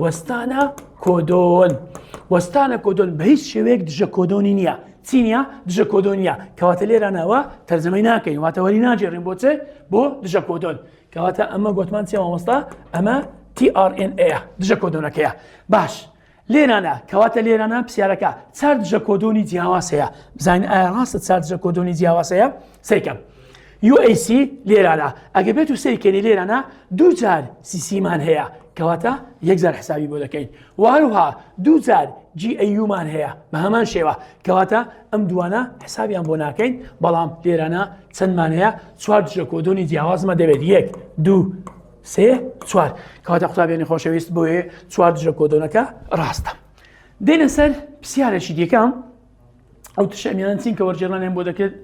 وەستانە کۆدۆن وەستانە کۆدۆن بە هیچ شێوەیەک دژە کۆدۆنی نییە چی نییە دژە کۆدۆن نییە کەواتە لێرانەوە تەرجەمەی ناکەین واتە وەری ناگێڕین بۆ چێ بۆ دژە کۆدۆن کەواتە ئەمە گوتمان چێ مامۆستا ئەمە tRNA دژە کۆدۆنەکەیە باش لێرانە کەواتە لێرانە پرسیارەکە چار دژە کۆدۆنی جیاواز هەیە بزانین ئایا ڕاستە چار دژە کۆدۆنی جیاواز هەیە سەیرکەم UAC لێرانە ئەگە بێت و سەیرکەنی لێرانە دوو جار CC مان هەیە کەواتە یەک جار حسابی بۆ دەکەین واروها دوو جار GAU مان هەیە بە هەمان شێوە کەواتە ئەم دوانە حسابیان بۆ ناکەین بەڵام لێرانە چەندمان هەیە چوار دژە کۆدۆنی جیاوازمە دەبێت یەک دوو سێ چوار کەواتە قوتابیانی خۆشەویست بۆیە چوار دژە کۆدۆنەکە ڕاستە دێنە سەر پرسیارێکی دیکە ئەو ترشە ئەمیانە چین کە وەرگێڕانیان بۆ دەکرێت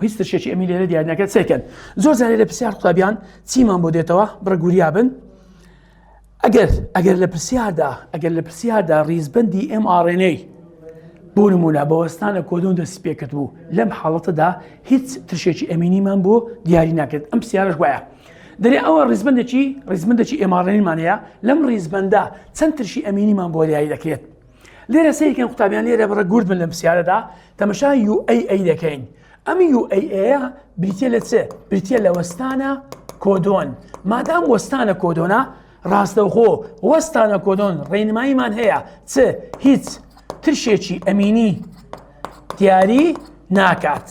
هیچ ترشێکی ئەمی لێرە دیار ناکرێت سێکەن زۆر جارێ لە پرسیار قوتابیان چیمان بۆ دێتەوە بڕگوریا بن ئەگەر ئەگەر لە پرسیاردا ئەگەر لە پرسیاردا ڕیزبندی mRNA بۆ نمونە بە وەستانە کۆدۆن دەستی پێکرد بوو لەم حاڵەتەدا هیچ ترشێکی ئەمینیمان بۆ دیاری ناکرێت ئەم پرسیارش وایە دەرێ ئەوە ڕیزبندێکی ڕیزبندێکی mRNA مان هەیە لەم ڕیزبندە چەند ترشی ئەمینیمان بۆ دیاری دەکرێت لێرە سەیرکەن قوتابیان لێرە بڕە گورد بن لەم پرسیارەدا تەمەشا UAA دەکەین ئەم UAA بریتە لە چ بریتە لە وەستانە کۆدۆن مادام وەستانە کۆدۆنە ڕاستەوخۆ وەستانە کۆدۆن ڕێنماییمان هەیە چ هیچ ترشێکی ئەمینی دیاری ناکات.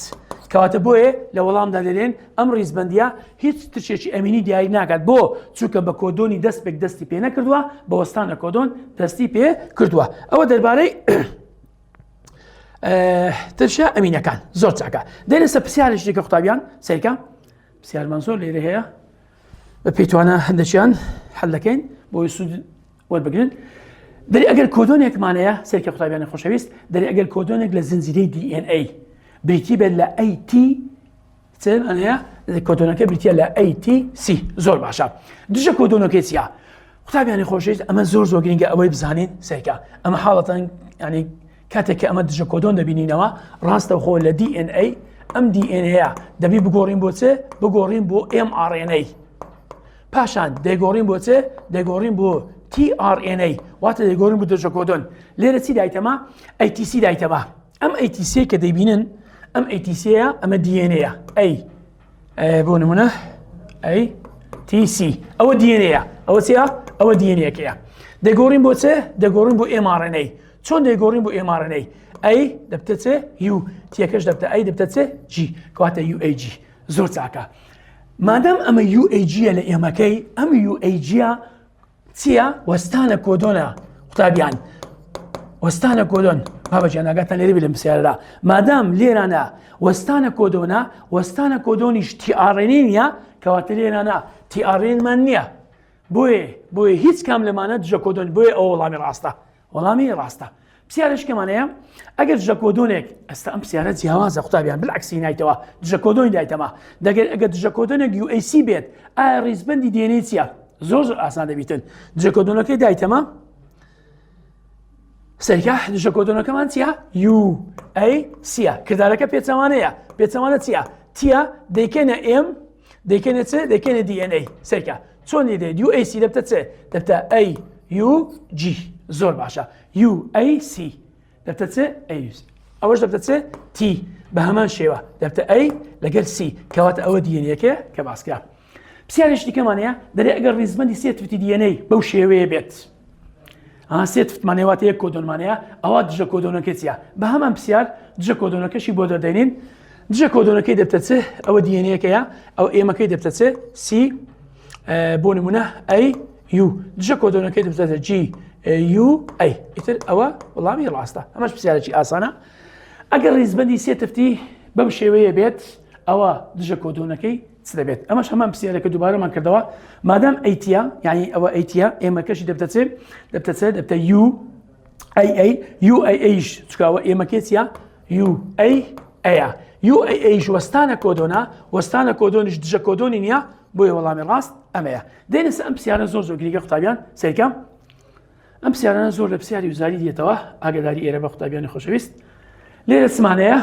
کەواتە بۆیە لە وەڵامدا دەلێن ئەم ڕیزبەندیە هیچ ترشێکی ئەمینی دیاری ناکات بۆ چونکە بە کۆدۆنی دەست پێک دەستی پێ نەکردووە بە وەستانە کۆدۆن دەستی پێ کردووە ئەوە دەربارەی ترشە ئەمینەکان زۆر چاکە دێنە سە پرسیارێکی دیکە قوتابیان سەیرکە پرسیارمان زۆر لێرە هەیە بە پێیتوانە هەندێکیان حل دەکەین بۆی سوود وەربگرن. دەری ئەگەر کۆدۆنێکمان هەیە سەیرکە قوتابیانی خۆشەویست دەری ئەگەر کۆدۆنێک لە زنجیرەی DNA بریتی بێت لە AT چێمان هەیە کۆدۆنەکە بریتە لە ATC زۆر باشە دژە کۆدۆنەکەی چییە؟ قوتابیانی خۆشەویست ئەمە زۆر زۆر گرنگە ئەوەی بزانین سەیرکە ئەمە حاڵەتەن ینی کاتێک کە ئەمە دژە کۆدۆن دەبینینەوە ڕاستەوخۆ لە DNA ئەم DNA دەبی بگۆڕین بۆ چێ بگۆڕین بۆ mRNA پاشان دەیگۆڕین بۆ چێ دەیگۆڕین بۆ tRNA واتە دەیگۆڕین بۆ دژە کۆدۆن لێرە چی دایتەما ATC دایتەما ئەم ATC کە دەیبینن ئەم ATC ئەمە DNA ئەی بۆ نمونە ATC ئەوە DNA ئەوە چیە ئەوە DNAەکەیە دەگۆڕین بۆ چێ دەگۆڕین بۆ mRNA چۆن دەیگۆڕین بۆ mRNA A دەبتە چێ U T ەکەش دەبتە A دەبتە چێ G کەواتە UAG زۆر چاکە مادام ئەمە UAG ە لە M ەکەی ئەم UAG ە چییە وەستانە کۆدۆنە قوتابیان وەستانە کۆدۆن بابەجیان ئاگاتان لێرە بێ لەم پرسیارەدا مادام لێرانە وەستانە کۆدۆنە وەستانە کۆدۆنیش tRNA نییە کەواتە لێرانە tRNA مان نییە بۆیە بۆیە هیچ کام لەمانە دژە کۆدۆن بۆیە ئەوە وەڵامی ڕاستە وەڵامی ڕاستە پرسیارێکمان هەیە ئەگەر دژە کۆدۆنێک ئەستا ئەم پرسیارە جیاوازە قوتابیان بالعکسی نایتەوە دژە کۆدۆنی دایتەما دەگەر ئەگەر دژە کۆدۆنێک UAC بێت ئایا ڕیزبندی DNA چییە زۆر زۆر ئاسان دەبیتن دژە کۆدۆنەکەی دایتەما سەرکە دژە کۆدۆنەکەمان چییە UAC ە کردارەکە پێچەوانەیە پێچەوانە چییە تیە دەیکەنە M دەیکەنە چ دەیکەنە DNA سەرکە چۆن لێ دێت UAC دەبتە چ دەبتە A U G زۆر باشە UAC دەبتە چ A ئەوەش دەبتە چ T بە هەمان شێوە دەبتە A لەگەل C کەواتە ئەوە DNA ەکە کە باسکرا پرسیارێکی دیکەمان هەیە دەرێ ئەگەر ڕیزبندی سێ تفتی DNA بەو شێوەیە بێت سێ تفتمان واتە یەک کۆدۆنمان هەیە ئەوە دژە کۆدۆنەکە چیە بە هەمان پرسیار دژە کۆدۆنەکەشی بۆ دەردەینین دژە کۆدۆنەکەی دەبتە چ ئەوە DNA ەکەیە ئەو M ەکەی دەبتە چ C بۆ نمونە A U دژە کۆدۆنەکەی دەبتە G U A ئیتر ئەوە وەڵامی ڕاستە ئەمەش پرسیارێکی ئاسانە ئەگەر ڕیزبندی سێ تفتی بەم شێوەیە بێت ئەوە دژە کۆدۆنەکەی چ دەبێت ئەمەش هەمان پرسیارەکە دووبارەمان کردەوە مادام A T ە یعنی ئەوە A T ە M ەکەشی دەبتە چێ دەبتە چێ دەبتە U A A U A A ش چکاوە M ەکەی چیە U A A یە U A A ش وەستانە کۆدۆنا وەستانە کۆدۆنیش دژە کۆدۆنی نییە بۆیە وەڵامی ڕاست ئەمەیە دێنە سەر ئەم پرسیارە زۆر زۆر گرنگە قوتابیان سەیرکە ئەم پرسیارانە زۆر لە پرسیاری وزاری دێتەوە ئاگداری ئێرە بە قوتابیانی خۆشەویست لێرە سمانەیە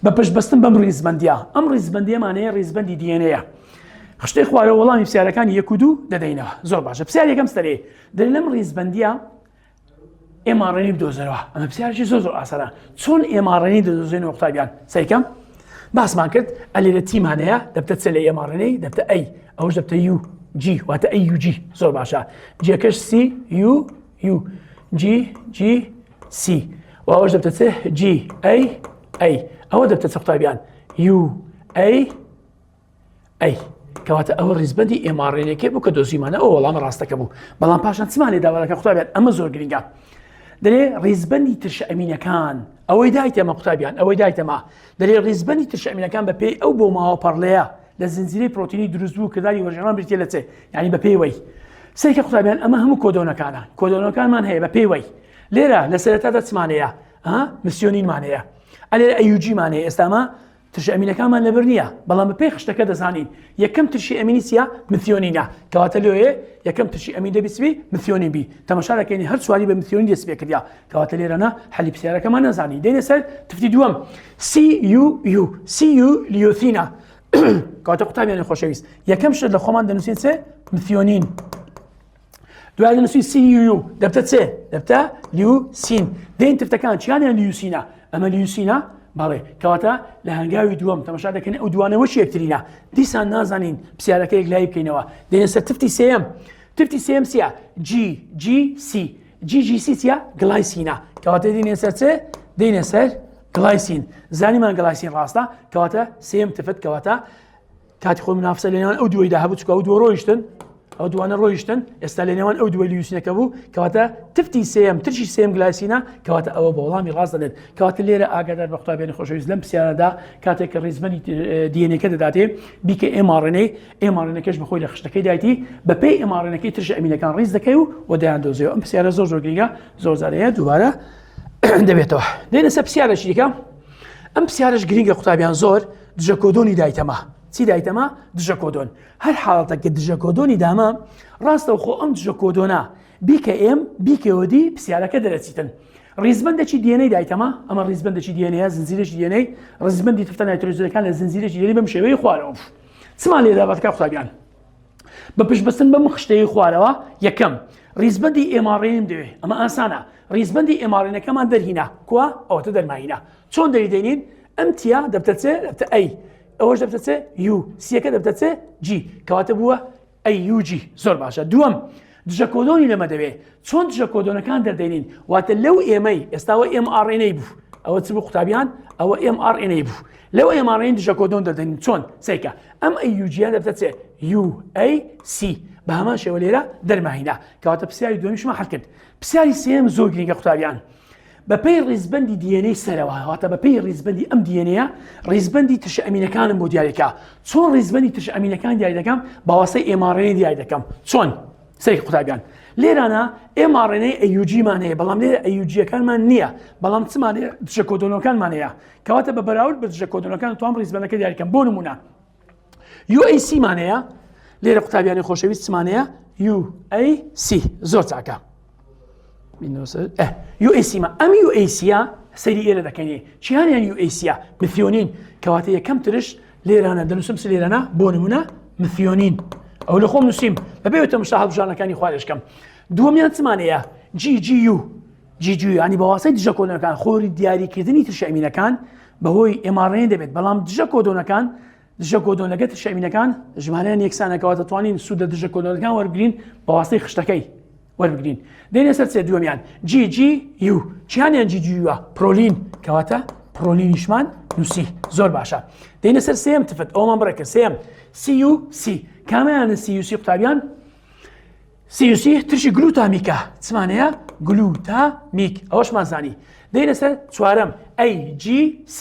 بە پشت بەستن بەم ڕیزبندیە ئەم ڕیزبندیەمانەیە ڕیزبندی DNA یە خشتەی خوارەوە وەڵامی پرسیارەکانی یەک و دوو دەدەینەوە زۆر باشە پرسیار یەکەم سەرێ دەرێ لەم ڕیزبندیە mRNA بدۆزەرەوە ئەمە پرسیارێکی زۆر زۆر ئاسانە چۆن mRNA دەدۆزێنەوە قوتابیان سەیرکەم باسمان کرد ئەلێرە T مان هەیە دەبتە چ لە mRNA دەبتە A ئەوش دەبتە U G واتە A U G زۆر باشە G ەکەش C U U G G C و ئەوەش دەبتە چ G A A ئەوە دەبتە چ قوتابیان U A A کەواتە ئەوە ڕیزبەندی mRNA ەکەی بوو کە دۆزیمانە ئەو وەڵامە ڕاستەکە بوو بەڵام پاشان چمان لێ داواەکە قوتابیان ئەمە زۆر گرنگە دەرێ ڕیزبەندی ترشە ئەمینەکان ئەوەی دایتەمە قوتابیان ئەوەی دایتەما دەرێ ڕیزبەندی ترشە ئەمینەکان بە پێی ئەو بۆ ماوە پەڕلەیە لە زنجیرەی پرۆتینی دروست بوو کرداری وەرگێڕان بریتە لە چێ یعنی بە پێی وەی سەیرکە قوتابیان ئەمە هەموو کۆدۆنەکانە کۆدۆنەکانمان هەیە بە پێی وەی لێرە لە سەرەتادا چمانەیە میسیۆنینمان هەیە ئەلێرە AUG مان هەیە ئێستاما ترشە ئەمینەکانمان لەبەر نییە بەڵام بەپێی خشتەکە دەزانین یەکەم ترشی ئەمینی چییە میثیۆنینە کەواتە لۆیێ یەکەم ترشی ئەمین دەبی چ بی میثیۆنین بی تەماشا دەکەین هەر چواری بە میثیۆنین دەست پێ کردیا کەواتە لێرەنا حەلی پرسیارەکەمان نەزانی دێنە سەر تفتی دووەم سی یو یو سی یو لیۆثینە کەواتە قوتابیانی خۆشەویست یەکەم شت لە خۆمان دەنووسین چێ میثیۆنین دوای دەنووسی C U دەبتە چێ دەبتە لیوسین دێن تفتەکان چیانیان لیوسینە ئەمە لیوسینە بەڵێ کەواتە لە هەنگاوی دووەم تەماشا دەکەن ئەو دوانەوە یەکترینە دیسان نازانین پرسیارەکە یەک لای بکەینەوە دێنە سەر تفتی سێم تفتی سێم سیە G G C G G C چیە گلایسینە کەواتە دێنە سەر چێ دێنە سەر گلایسین زانیمان گلایسین ڕاستە کەواتە سێم تفت کەواتە کاتی خۆی منافسە لەنێوان ئەو دووەیدا هەبوو چکە ئەو دووە ڕۆیشتن. ئەو دوانە ڕۆیشتن ئێستا لە نێوان ئەو دووە لیوسینەکە بوو کەواتە تفتی سێم ترشی سێم گلایسینە کەواتە ئەوە بە وەڵامی ڕاست دەێت کەواتە لێرە ئاگادار بە قوتابیانی خۆشەویست لەم پرسیارەدا کاتێک کە ڕیزبەنی DNA ەکە دەداتێ بیکە mRNA mRNA ەکەش بەخۆی لە خشتەکەی دایتی بەپێی mRNA ەکەی ترشە ئەمینەکان ڕیز دەکەی و و دەیان دۆزیەوە ئەم پرسیارە زۆر زۆر گرنگە زۆر جارەیە دووبارە دەبێتەوە دێنە سەر پرسیارێکی دیکە ئەم پرسیارش گرنگە قوتابیان زۆر دژە کۆدۆنی دایتەمە چی دایتەمە دژە کۆدۆن هەر حاڵەتە کە دژە کۆدۆنی دامە ڕاستەوخۆ ئەم دژە کۆدۆنە بیکە M بیکەوە D پرسیارەکە دەرەچیتن ڕیزبندێکی DNA دایتەمە ئەمە ڕیزبندێکی DNA یە زنجیرێکی DNA ڕیزبندی تفتە نایترۆجینەکان لە زنجیرێکی DNA بەم شێوەیە خوارەوە چمان لێدا بەتکا قوتابیان بە پشتبەستن بەم خشتەی خوارەوە یەکەم ڕیزبندی mRNA م دەوێ ئەمە ئاسانە ڕیزبندی mRNA ەکەمان دەرهینا کوا ئەوەتە دەرماهینا چۆن دەری دێنین ئەم T ە دەبتە چێ دەبتە A ئەوەش دەبتە چێ U C ەکە دەبتە چێ G کەواتە بووە A U G زۆر باشە دووەم دژە کۆدۆنی لەمە دەوێ چۆن دژە کۆدۆنەکان دەردێنین واتە لەو ئێمەی ئێستاوە mRNA بوو ئەوە چ بوو قوتابیان ئەوە mRNA بوو لەو mRNA دژە کۆدۆن دەردێنین چۆن سیکە ئەم A U G یان دەبتە چێ U A C بە هەمان شێوە لێرە دەرماهینا کەواتە پرسیاری دووەمیشمان حل کرد پرسیاری سێم زۆر گرنگە قوتابیان بەپێی ڕیزبەندی DNA سەرەوە واتە بەپێی ڕیزبەندی ئەم DNA یە ڕیزبەندی ترشە ئەمینەکانم بۆ دیاریکە چۆن ڕیزبەندی ترشە ئەمینەکان دیاری دەکەم بەواسەی mRNA دیاری دەکەم چۆن سەیری قوتابیان لێرانە mRNA AUG مان هەیە بەڵام لێرە AUG ەکانمان نییە بەڵام چمان هەیە دژە کۆدۆنەکانمان هەیە کەواتە بە بەراورد بە دژە کۆدۆنەکان توام ڕیزبەندەکە دیاریکەم بۆ نمونە UAC مان هەیە لێرە قوتابیانی خۆشەویست چمان هەیە UAC زۆر چاکە UAC ما ئەم UAC ە سەیری ئێرە دەکەنێ چیانیان UAC ە methionine کەواتە یەکەم ترش لێرانە دەنووسم س لێرانە بۆ نمونە methionine ئەو لە خۆم نووسیم بەبێ تەمشا هەڵبژانەکانی خوارێشکەم دووەمیان چمانەیە GGU GG ینی بەواسەی دژە کۆدۆنەکان خۆری دیاریکردنی ترشە ئەمینەکان بەهۆی mRNA دەبێت بەڵام دژە کۆدۆنەکان دژە کۆدۆن لەگە ترشە ئەمینەکان ژمارەیان یەکسانەکەوە دەتوانین سوود لە دژە کۆدۆنەکان وەرگین بەواسەی خشتەکەی وەربگرین دێنە سەر سێ دووەمیان GG U چیانیان GG U ە proline کەواتە proline یشمان نووسی زۆر باشە دێنە سەر سێم تفت ئەومان بڕێکە سێم CUC کامیانە CUC قوتابیان CUC ترشی گلوتامیکە چمانەیە گلوتامیک ئەوەشمان زانی دێنە سەر چوارەم AGC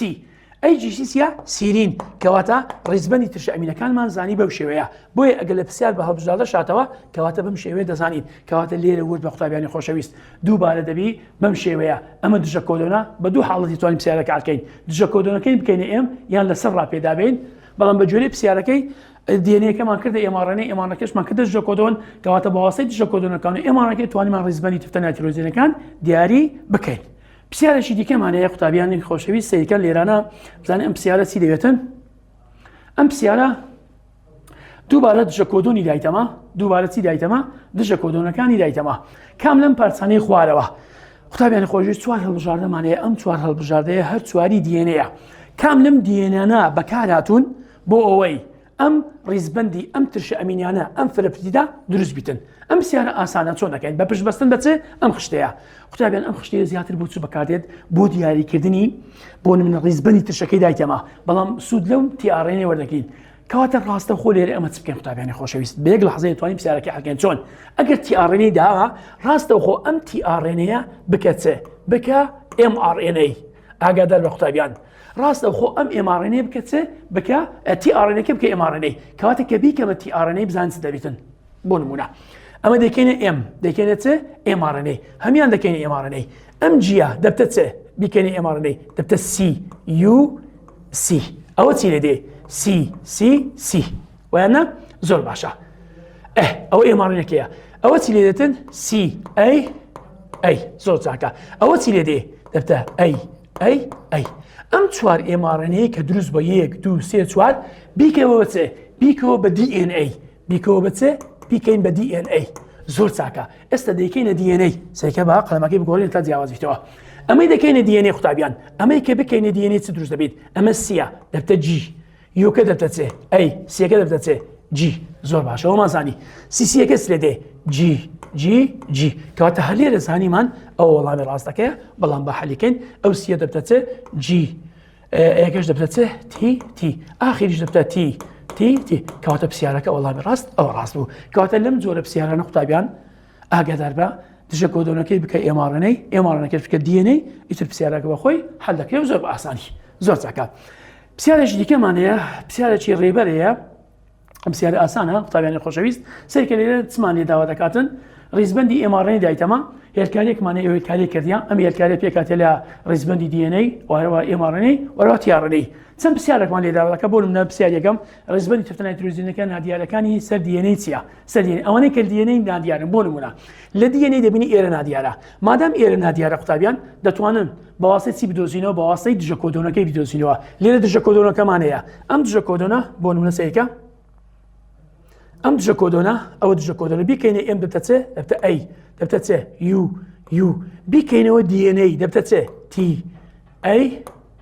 AGC سیا serine کەواتە ڕیزبەندی ترشە ئەمینەکانمان زانی بەو شێوەیە بۆیە ئەگەر لە پرسیار بە هەڵبژاردە شاتەوە کەواتە بەم شێوەیە دەزانین کەواتە لێرە ورد بە قوتابیانی خۆشەویست دووبارە دەبی بەم شێوەیە ئەمە دژە کۆدۆنە بە دوو حاڵەتی توانین پرسیارەکە بکەین دژە کۆدۆنەکەی بکەینە M یان لەسەر ڕاپێدابین بەڵام بە گوێرەی پرسیارەکەی DNA ەکەمان کردە mRNA mRNA ەکەشمان کردە دژە کۆدۆن کەواتە بەواسەی دژە کۆدۆنەکان و mRNA ەکەی توانیمان ڕیزبەندی تفتە نایترۆجینەکان دیاری بکەین. پرسیارێکی دیکەمان هەیە قوتابیانی خۆشەویست سەیرکەن لێرانە بزانین ئەم پرسیارە چی دەوێتن ئەم پرسیارە دووبارە دژە کۆدۆنی دایتەمە دووبارە چی دایتەمە دژە کۆدۆنەکانی دایتەمە کام لەم پارچانەی خوارەوە قوتابیانی خۆشەویست چوار هەڵبژاردەمان هەیە ئەم چوار هەڵبژاردەیە هەر چواری DNA یە کام لەم DNA انە بەکارهاتوون بۆ ئەوەی ئەم ڕیزبەندی ئەم ترشە ئەمینیانە ئەم فرەپتیدا دروست بیتن ئەم پرسیارە ئاسانە چۆن دەکەین بە پشت بەستن بە چ ئەم خشتەیە قوتابیان ئەم خشتەیە زیاتر بۆ چ بەکاردێت بۆ دیاریکردنی بۆ نمونە ڕیزبەندی ترشەکەی دایتەمە بەڵام سوود لەو tRNA وەردەگرین کەواتە ڕاستە خۆ لێرە ئەمە چ بکەین قوتابیانی خۆشەویست بە یەک لەحزەیە توانین پرسیارەکە حەکەین چۆن ئەگەر tRNA داوە ڕاستە خۆ ئەم tRNA یە بکە چ بکە mRNA ئاگادار بە قوتابیان ڕاستە خۆ ئەم mRNA بکە چ بکە tRNA ەکە بکە mRNA کەواتە کە بیکەمە tRNA بزان چ دەبیتن بۆ نمونە ئەمە دەکەینە M دەکەینە چ mRNA هەمان دەکەینە mRNA ئەم G یە دەبتە چ بیکەینە mRNA دەبتە C U C ئەوە چی لێ دێ C C C وایە زۆر باشە ئە ئەوە mRNA ەکەیە ئەوە چی لێ دێتن C A A زۆر چاکە ئەوە چی لێ دێ دەبتە A A A ئەم چوار mRNA ەیە کە دروست بە یەک دوو سێ چوار بیکەوە چێ بیکەوە بە DNA بیکەوە بە چێ بیکەین بە DNA زۆر چاکە ئێستا دەیکەینە DNA سێکە بە قەڵەمەکەی بگۆڕین تا جیاواز بیتەوە ئەمەی دەکەینە DNA قوتابیان ئەمەی کە بکەینە DNA چ دروست دەبیت ئەمە C یە دەبتە G U کە دەبتە چێ A C ەکە دەبتە چێ G زۆر باشە ئەومان زانی C C ەکە سلێ دێ G G G کەواتە هەر لێرە زانیمان ئەو وەڵامی ڕاستەکەیە بەڵام بە حەلیکەین ئەو C یە دەبتە چێ G A یەکەش دەبتە چێ T T ئاخیریش دەبتە T. T T. کەواتە پرسیارەکە وەڵامی ڕاست ئەوە ڕاست بوو. کەواتە لەم جۆرە پرسیارانە قوتابیان ئاگادار بە دژە کۆدۆنەکەی بکە mRNA، mRNA کەش بکە DNA، ئیتر پرسیارەکە بە خۆی حل دەکرێت و زۆر بە ئاسانی. زۆر چاکە. پرسیارێکی دیکەمان هەیە، پرسیارێکی ڕێبەر هەیە. ئەم پرسیارە ئاسانە قوتابیانی خۆشەویست سەیرکە لێرە چمان لێ داوا دەکاتن ڕیزبندی mRNA دایتەمە هێلکاریەکمان هەیە هێلکاری کردیا ئەم هێلکاریە پێکاتێ لە ڕیزبندی DNA و هەروە mRNA و هەروە tRNA چەند پرسیارێکمان لێ داوا دەکات بۆ نمونە پرسیار یەکەم ڕیزبندی تفتە نایترۆجینەکە نادیارەکانی سەر DNA چییە سەر DNA ئەوانەی کە DNA نادیارن بۆ نمونە لە DNA دەبینی ئێرە نادیارە مادام ئێرە نادیارە قوتابیان دەتوانن بە واسطەی چی بدۆزینەوە بە واسطەی دژە کۆدۆنەکەی بدۆزینەوە لێرە دژە کۆدۆنەکەمان هەیە ئەم دژە کۆدۆنە بۆ نمونە سەیرکە ئەم دژە کۆدۆنە ئەوە دژە کۆدۆنە بیکەینە M دەبتە چێ دەبتە A دەبتە چێ U U بیکەینەوە DNA دەبتە چێ T A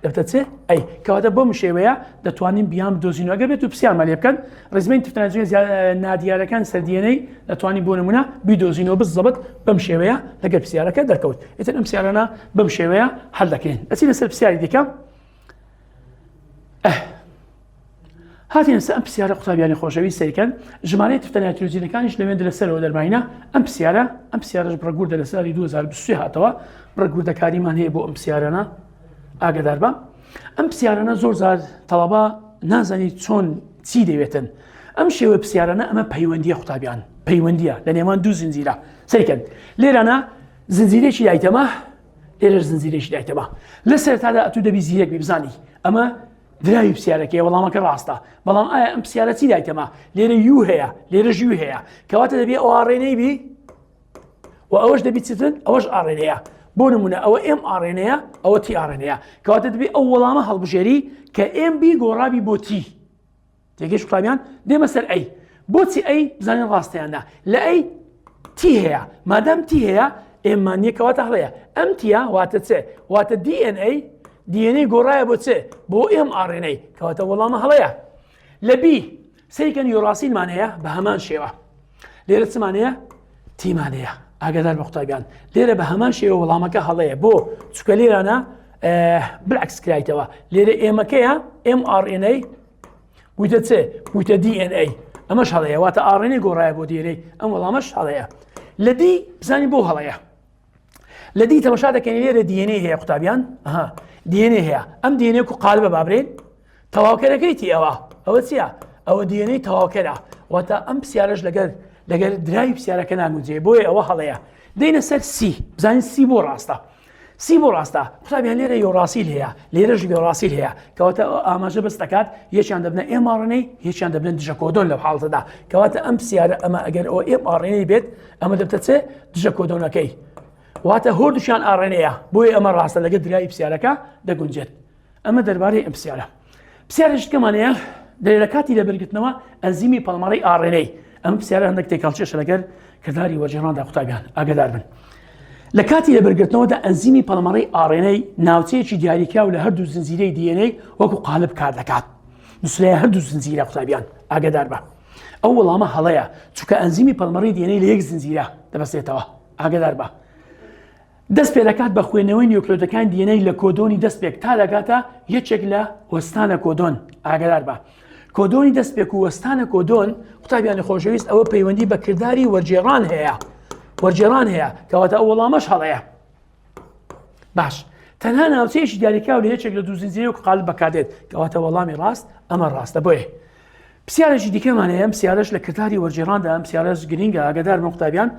دەبتە چێ A کەواتە بەم شێوەیە دەتوانین بیان بدۆزینەوە ئەگەر بێت و پرسیارمان لێ بکەن ڕیزبەندی تفتە نادیارەکان سەر DNA دەتوانین بۆ نمونە بیدۆزینەوە بزەبت بەم شێوەیە لەگەر پرسیارەکە دەرکەوت ئیتر ئەم پرسیارانە بەم شێوەیە حل دەکرێن ئەچینە سەر پرسیاری دیکە هاتینە سەر ئەم پرسیارە قوتابیانی خۆشەویست سەیرکەن ژمارەی تفتە نایترۆجینەکانیش لەوێندە لەسەرەوە دەرماینە ئەم پرسیارە ئەم پرسیارەش بڕگوردە لە سالی 2023 هاتەوە بڕگوردەکاریمان هەیە بۆ ئەم پرسیارانە ئاگدار بە ئەم پرسیارانە زۆر زار تەڵەبە نازانی چۆن چی دەوێتن ئەم شێوە پرسیارانە ئەمە پەیوەندیە قوتابیان پەیوەندیە لە نێوان دوو زنجیرە سەیرکەن لێرانە زنجیرێکی دایتەمە لێرەش زنجیرێکی دایتەمە لە سەرتادا ئەتو دەبی زیرەک بی بزانی ئەمە دراوی پرسیارەکەی وەڵامەکە ڕاستە بەڵام ئایا ئەم پرسیارە چی دایتەمە لێرە U هەیە لێرە U هەیە کەواتە دەبێ ئەو RNA بی و ئەوەش دەبی چتن ئەوەش RNA یە بۆ نمونە ئەوە mRNA یە ئەوە tRNA یە کەواتە دەبێ ئەو وەڵامە هەڵبژێری کە M بی گۆڕابی بۆ T تێگەیشت قوتابیان؟ دێمە سەر A. بۆچی A بزانین ڕاستە یان نا. لە A T هەیە. مادام T هەیە M مان نییە کەواتە هەڵەیە. ئەم T یە واتە چ؟ واتە DNA DNA گۆڕایە بۆ چ؟ بۆ mRNA. کەواتە وەڵامە هەڵەیە. لە B سەیرکەن یۆراسیلمان هەیە بە هەمان شێوە. لێرە چمان هەیە؟ T مان هەیە. ئاگادار بە قوتابیان. لێرە بە هەمان شێوە وەڵامەکە هەڵەیە. بۆ چونکە لێرانە بالعکس کرایتەوە. لێرە M ەکەیە mRNA بوویتە چ؟ بوویتە DNA. ئەمەش هەڵەیە واتە RNA گۆڕایە بۆ DNA. ئەم وەڵامەش هەڵەیە. لە D بزانین بۆ هەڵەیە. لە D تەمەشا دەکەین لێرە DNA هەیە قوتابیان ئەها DNA هەیە ئەم DNA کو قالبە بابرێن تەواوکەرەکەی تی ئەوە ئەوە چییە ئەوە DNA تەواوکەرە واتە ئەم پرسیارەش لەگەر لەگەر دراوی پرسیارەکە ناگونجێ بۆیە ئەوە هەڵەیە دێنە سەر C بزانین C بۆ ڕاستە C بۆ ڕاستە قوتابیان لێرە یۆراسیل هەیە لێرەش یۆراسیل هەیە کەواتە ئاماژە بەس دەکات یەکیان دەبنە mRNA یەکیان دەبنە دژە کۆدۆن لەو حاڵەتەدا کەواتە ئەم پرسیارە ئەمە ئەگەر ئەو mRNA بێت ئەمە دەبتە چێ دژە کۆدۆنەکەی واتە هەردووکیان RNA یە بۆیە ئەمە ڕاستە لەگە درای پرسیارەکە دەگونجێت ئەمە دەربارەی ئەم پرسیارە پرسیارێکی دیکەمان هەیە دەێ لە کاتی لەبەرگرتنەوە ئەنزیمی پەڵمەڕەی RNA ئەم پرسیارە هەندێک تێکەڵکێشە لەگەر کرداری وەرگێڕاندا قوتابیان ئاگادار بن لە کاتی لەبەرگرتنەوەدا ئەنزیمی پەڵمەڕەی RNA ناوچەیەکی دیاریکراو لە هەردوو زنجیرەی DNA وەکو قالب کار دەکات نووسرایە هەردوو زنجیرە قوتابیان ئاگادار بە ئەو وەڵامە هەڵەیە چونکە ئەنزیمی پەڵمەڕی DNA لە یەک زنجیرە دەبەستێتەوە ئاگادار بە دەست پێدەکات بە خوێندنەوەی نیوکلۆدەکانی DNA لە کۆدۆنی دەستپێک تا دەگاتە یەکێک لە وەستانە کۆدۆن ئاگادار بە کۆدۆنی دەستپێک و وەستانە کۆدۆن قوتابیانی خۆشەویست ئەوە پەیوەندی بە کرداری وەرگێڕان هەیە وەرگێڕان هەیە کەواتە ئەو وەڵامەش هەڵەیە باش تەنها ناوچەیەکی دیاریکراو لە یەکێک لە دوو زنجیرە و قالب بەکاردێت کەواتە وەڵامی ڕاست ئەمە ڕاستە بۆیە پرسیارێکی دیکەمان هەیە ئەم پرسیارەش لە کرداری وەرگێڕاندا ئەم پرسیارەش گرینگە ئاگادار بن قوتابیان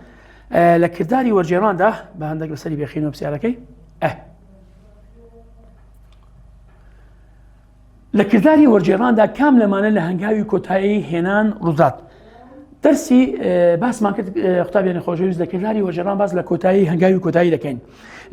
لە کرداری وەرگێڕاندا بە هەندێک لەسەری بێخینەوە پرسیارەکەی ئە لە کرداری وەرگێڕاندا کام لەمانە لە هەنگاوی کۆتایی هێنان ڕوودات دەرسی باسمان کرد قوتابیانی خۆشەویست لە کرداری وەرگێڕان باس لە کۆتایی هەنگاوی کۆتایی دەکەین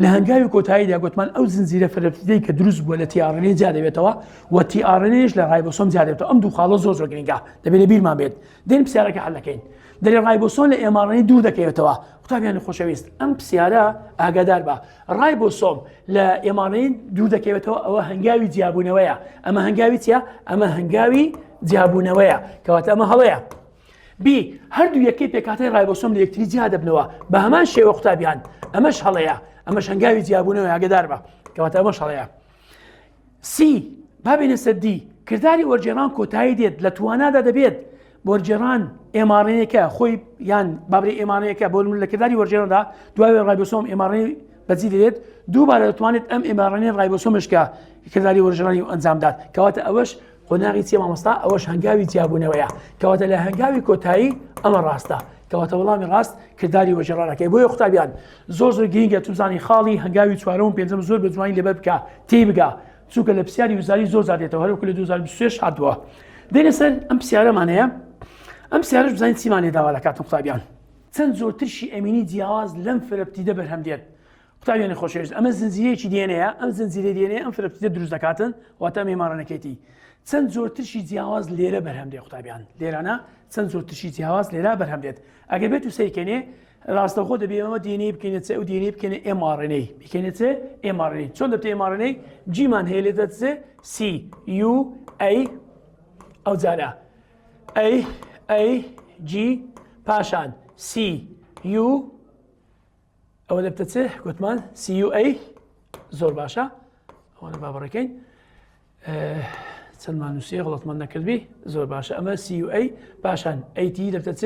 لە هەنگاوی کۆتاییدا گوتمان ئەو زنجیرە فرەپتیدەی کە دروست بووە لە tRNA جیا دەبێتەوە و tRNA یش لە ڕایبۆسۆم جیا دەبێتەوە ئەم دوو خاڵە زۆر زۆر گرنگە دەبێت لە بیرمان بێت دێن پرسیارەکە حل دەکەین دەرێ ڕایبۆسۆم لە mRNA دوور دەکەوێتەوە قوتابیانی خۆشەویست ئەم پرسیارە ئاگادار بە ڕایبۆسۆم لە mRNA دوور دەکەوێتەوە ئەوە هەنگاوی جیابوونەوەیە ئەمە هەنگاوی چیە ئەمە هەنگاوی جیابوونەوەیە کەواتە ئەمە هەڵەیە B هەردوو یەکەی پێکهاتەی ڕایبۆسۆم لە یەکتری جیا دەبنەوە بە هەمان شێوە قوتابیان ئەمەش هەڵەیە ئەمەش هەنگاوی جیابوونەوە ئاگدار بە کەواتە ئەمەش هەڵەیە C با بێنە سەر D. کرداری وەرگێڕان کۆتایی دێت لە توانادا دەبێت وەرگێڕان mRNA ەکە خۆی یان بابری mRNA ەکە بۆ لە کرداری وەرگێڕاندا دوای ڕایبۆسۆم mRNA بەجی دێت دووبارە دەتوانێت ئەم mRNA ڕایبۆسۆمشکە کرداری وەرگێڕانی ئەنجامدات کەواتە ئەوەش قۆناغی چیە مامۆستا ئەوەش هەنگاوی جیابوونەوەیە کەواتە لە هەنگاوی کۆتایی ئەمە ڕاستە کەواتە وەڵامی ڕاست کرداری وەرگێڕانەکەی بۆیە قوتابیان زۆر زۆر گرنگە توزانی خاڵی هەنگاوی چوارەم و پێنجەم زۆر بە جوانی لەبەر بکە تێی بگا چونکە لە پرسیاری وزاری زۆر زار دێتەوە هەروەکو لە 2023 هاتووە دێنە سەر ئەم پرسیارەمان هەیە ئەم پرسیارەش بزانین چیمان لێ داوا دەکاتن قوتابیان چەند زۆر ترشی ئەمینی جیاواز لەم فرەپتیدە بەرهەم دێت قوتابیانی خۆشەویست ئەمە زنجیرەیەکی DNA ە ئەم زنجیرەی DNA ئەم فرەپتیدە دروست دەکاتن واتە mRNA کەیتی چەند جۆر ترشی جیاواز لێرە بەرهەم دێ قوتابیان لێرانە چەند جۆر ترشی جیاواز لێرە بەرهەم دێت ئەگەر بێت و سەیرکەنێ ڕاستەوخۆ دەبێ ئەمە DNA بکەینە چ ئەو DNA بکەینە mRNA بکەینە چ mRNA چۆن دەبێت mRNA G مان هەیە لێ دەچێ C U A ئەو جارە A A G پاشان C U ئەوە دەبتە چ گوتمان C U A زۆر باشە ئەوانە با بڕێکەین چەندمان نووسێ غڵەتمان نەکردبی زۆر باشە ئەمە C U A پاشان A T دەبتە چ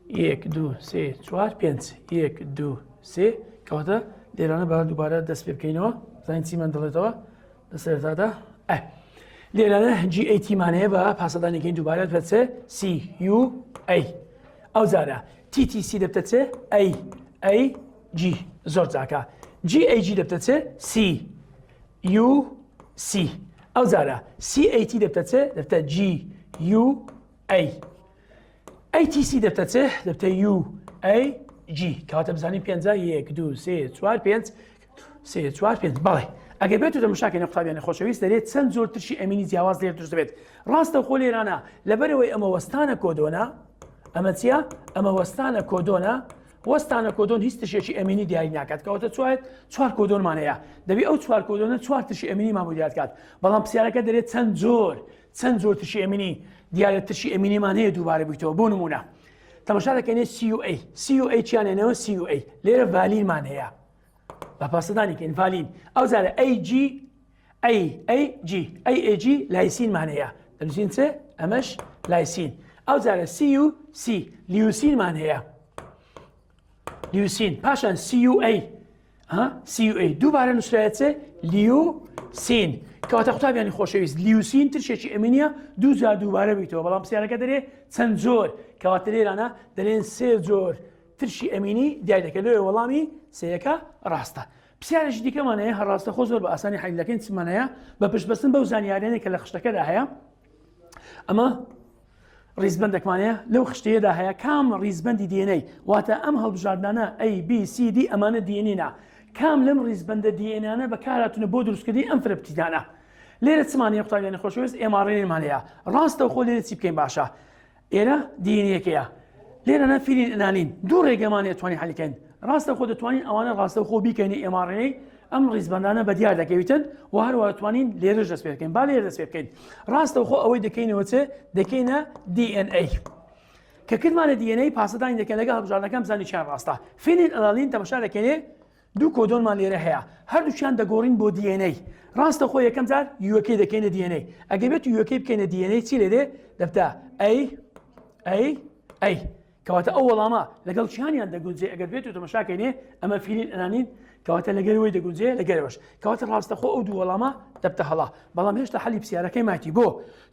یەک دوو سێ چوار پێنج یەک دوو سێ کەواتە لێرانە با دووبارە دەست پێ بکەینەوە زانین چیمان دەڵێتەوە لە سەرەتادا ئە لێرانە G A T مان هەیە بە پاسەدانێکین دووبارە بە چ C U A ئەو جارە T T C دەبتە چ A A G زۆر چاکە G A G دەبتە چ C U C ئەو جارە C A T دەبتە چ دەبتە G U A A T C دەبتە چ دەبتە U A G کەواتە بزانین پێنجە یەک دوو سێ چوار پێنج سێ چوار پێنج بەڵێ ئەگەر بێت و تەماشاکەین قوتابیانی خۆشەویست دەرێت چەند زۆر ترشی ئەمینی جیاواز لێر دروست دەبێت ڕاستە خۆ لێرانە لەبەرەوەی ئەمە وەستانە کۆدۆنە ئەمە چییە ئەمە وەستانە کۆدۆنە وەستانە کۆدۆن هیچ تشێکی ئەمینی دیاری ناکات کەواتە چوار چوار کۆدۆنمان هەیە دەبی ئەو چوار کۆدۆنە چوار ترشی ئەمینیمان بۆ دیار کات بەڵام پرسیارەکە دەرێت چەند جۆر چەند جۆر ترشی ئەمینی دیارە ترشی ئەمینیمان هەیە دووبارە بیتەوە بۆ نمونە تەماشا دەکەینێ CUA CUA چیان هێنەوە CUA لێرە ڤالینمان هەیە بە پاسەدانی کەین ڤالین ئەو جارە AG A A G A A G لایسینمان هەیە دەنووسین چ ئەمەش لایسین ئەو جارە CU C لیوسینمان هەیە لیوسین پاشان CUA CUA دووبارە نووسرایە چ لیوسین کەواتە قوتابیانی خۆشەویست لیوسین ترشێکی ئەمینیە دوو جار دووبارە بیتەوە بەڵام پرسیارەکە دەرێ چەند جۆر کەواتە لێرانە دەلێن سێ جۆر ترشی ئەمینی دیاری دەکەێت لۆیە وەڵامی سێیەکە ڕاستە پرسیارێکی دیکەمان هەیە هەر ڕاستە خۆ زۆر بە ئاسانی حەلی دەکەین چمان هەیە بە پشتبەستن بەو زانیاریانەی کە لە خشتەکەدا هەیە ئەمە ڕیزبندێکمان هەیە لەو خشتەیەدا هەیە کام ڕیزبندی DNA واتە ئەم هەڵبژاردنانە A B C D ئەمانە DNA نا کام لەم ڕیزبندە DNA انە بەکارهاتونە بۆ دروستکردنی ئەم فرەپتیدانە لێرە چمان هەیە قوتابیانی خۆشەویست mRNA مان هەیە ڕاستە خۆ لێرە چی بکەین باشە ئێرە DNA یەکەیە لێرە فینیل ئەلانین دوو ڕێگەمان هەیە توانین حەلیکەین ڕاستە خۆ دەتوانین ئەوانە ڕاستە خۆ بیکەینە mRNA ئەم ڕیزبندانە بە دیار دەکەویتن و هەروە توانین لێرەش دەست پێ بکەین با لێرە دەست پێ بکەین ڕاستە خۆ ئەوەی دەکەینەوە چ دەکەینە DNA کە کردمانە DNA پاسەدانی دەکەن لەگەڵ هەڵبژاردنەکەم زانی چیان ڕاستە فینیل ئەلانین تەماشا دەکەینێ دوو کۆدۆنمان لێرە هەیە هەردووکیان دەگۆڕین بۆ DNA ڕاستە خۆ یەکەم جار U ەکەی دەکەینە DNA ئەگەر بێت U ەکەی بکەینە DNA چی لێ دێ دەبتە A A A کەواتە ئەو وەڵامە لەگەڵ چیانیان دەگونجێ ئەگەر بێت و تەمەشاکەینێ ئەمە فینیل ئەلانین کەواتە لەگەرەوەی دەگونجێ لەگەرەوەش کەواتە ڕاستە خۆ ئەو دوو وەڵامە دەبتە هەڵا بەڵام هێشتا حەلی پرسیارەکەی ماتی بۆ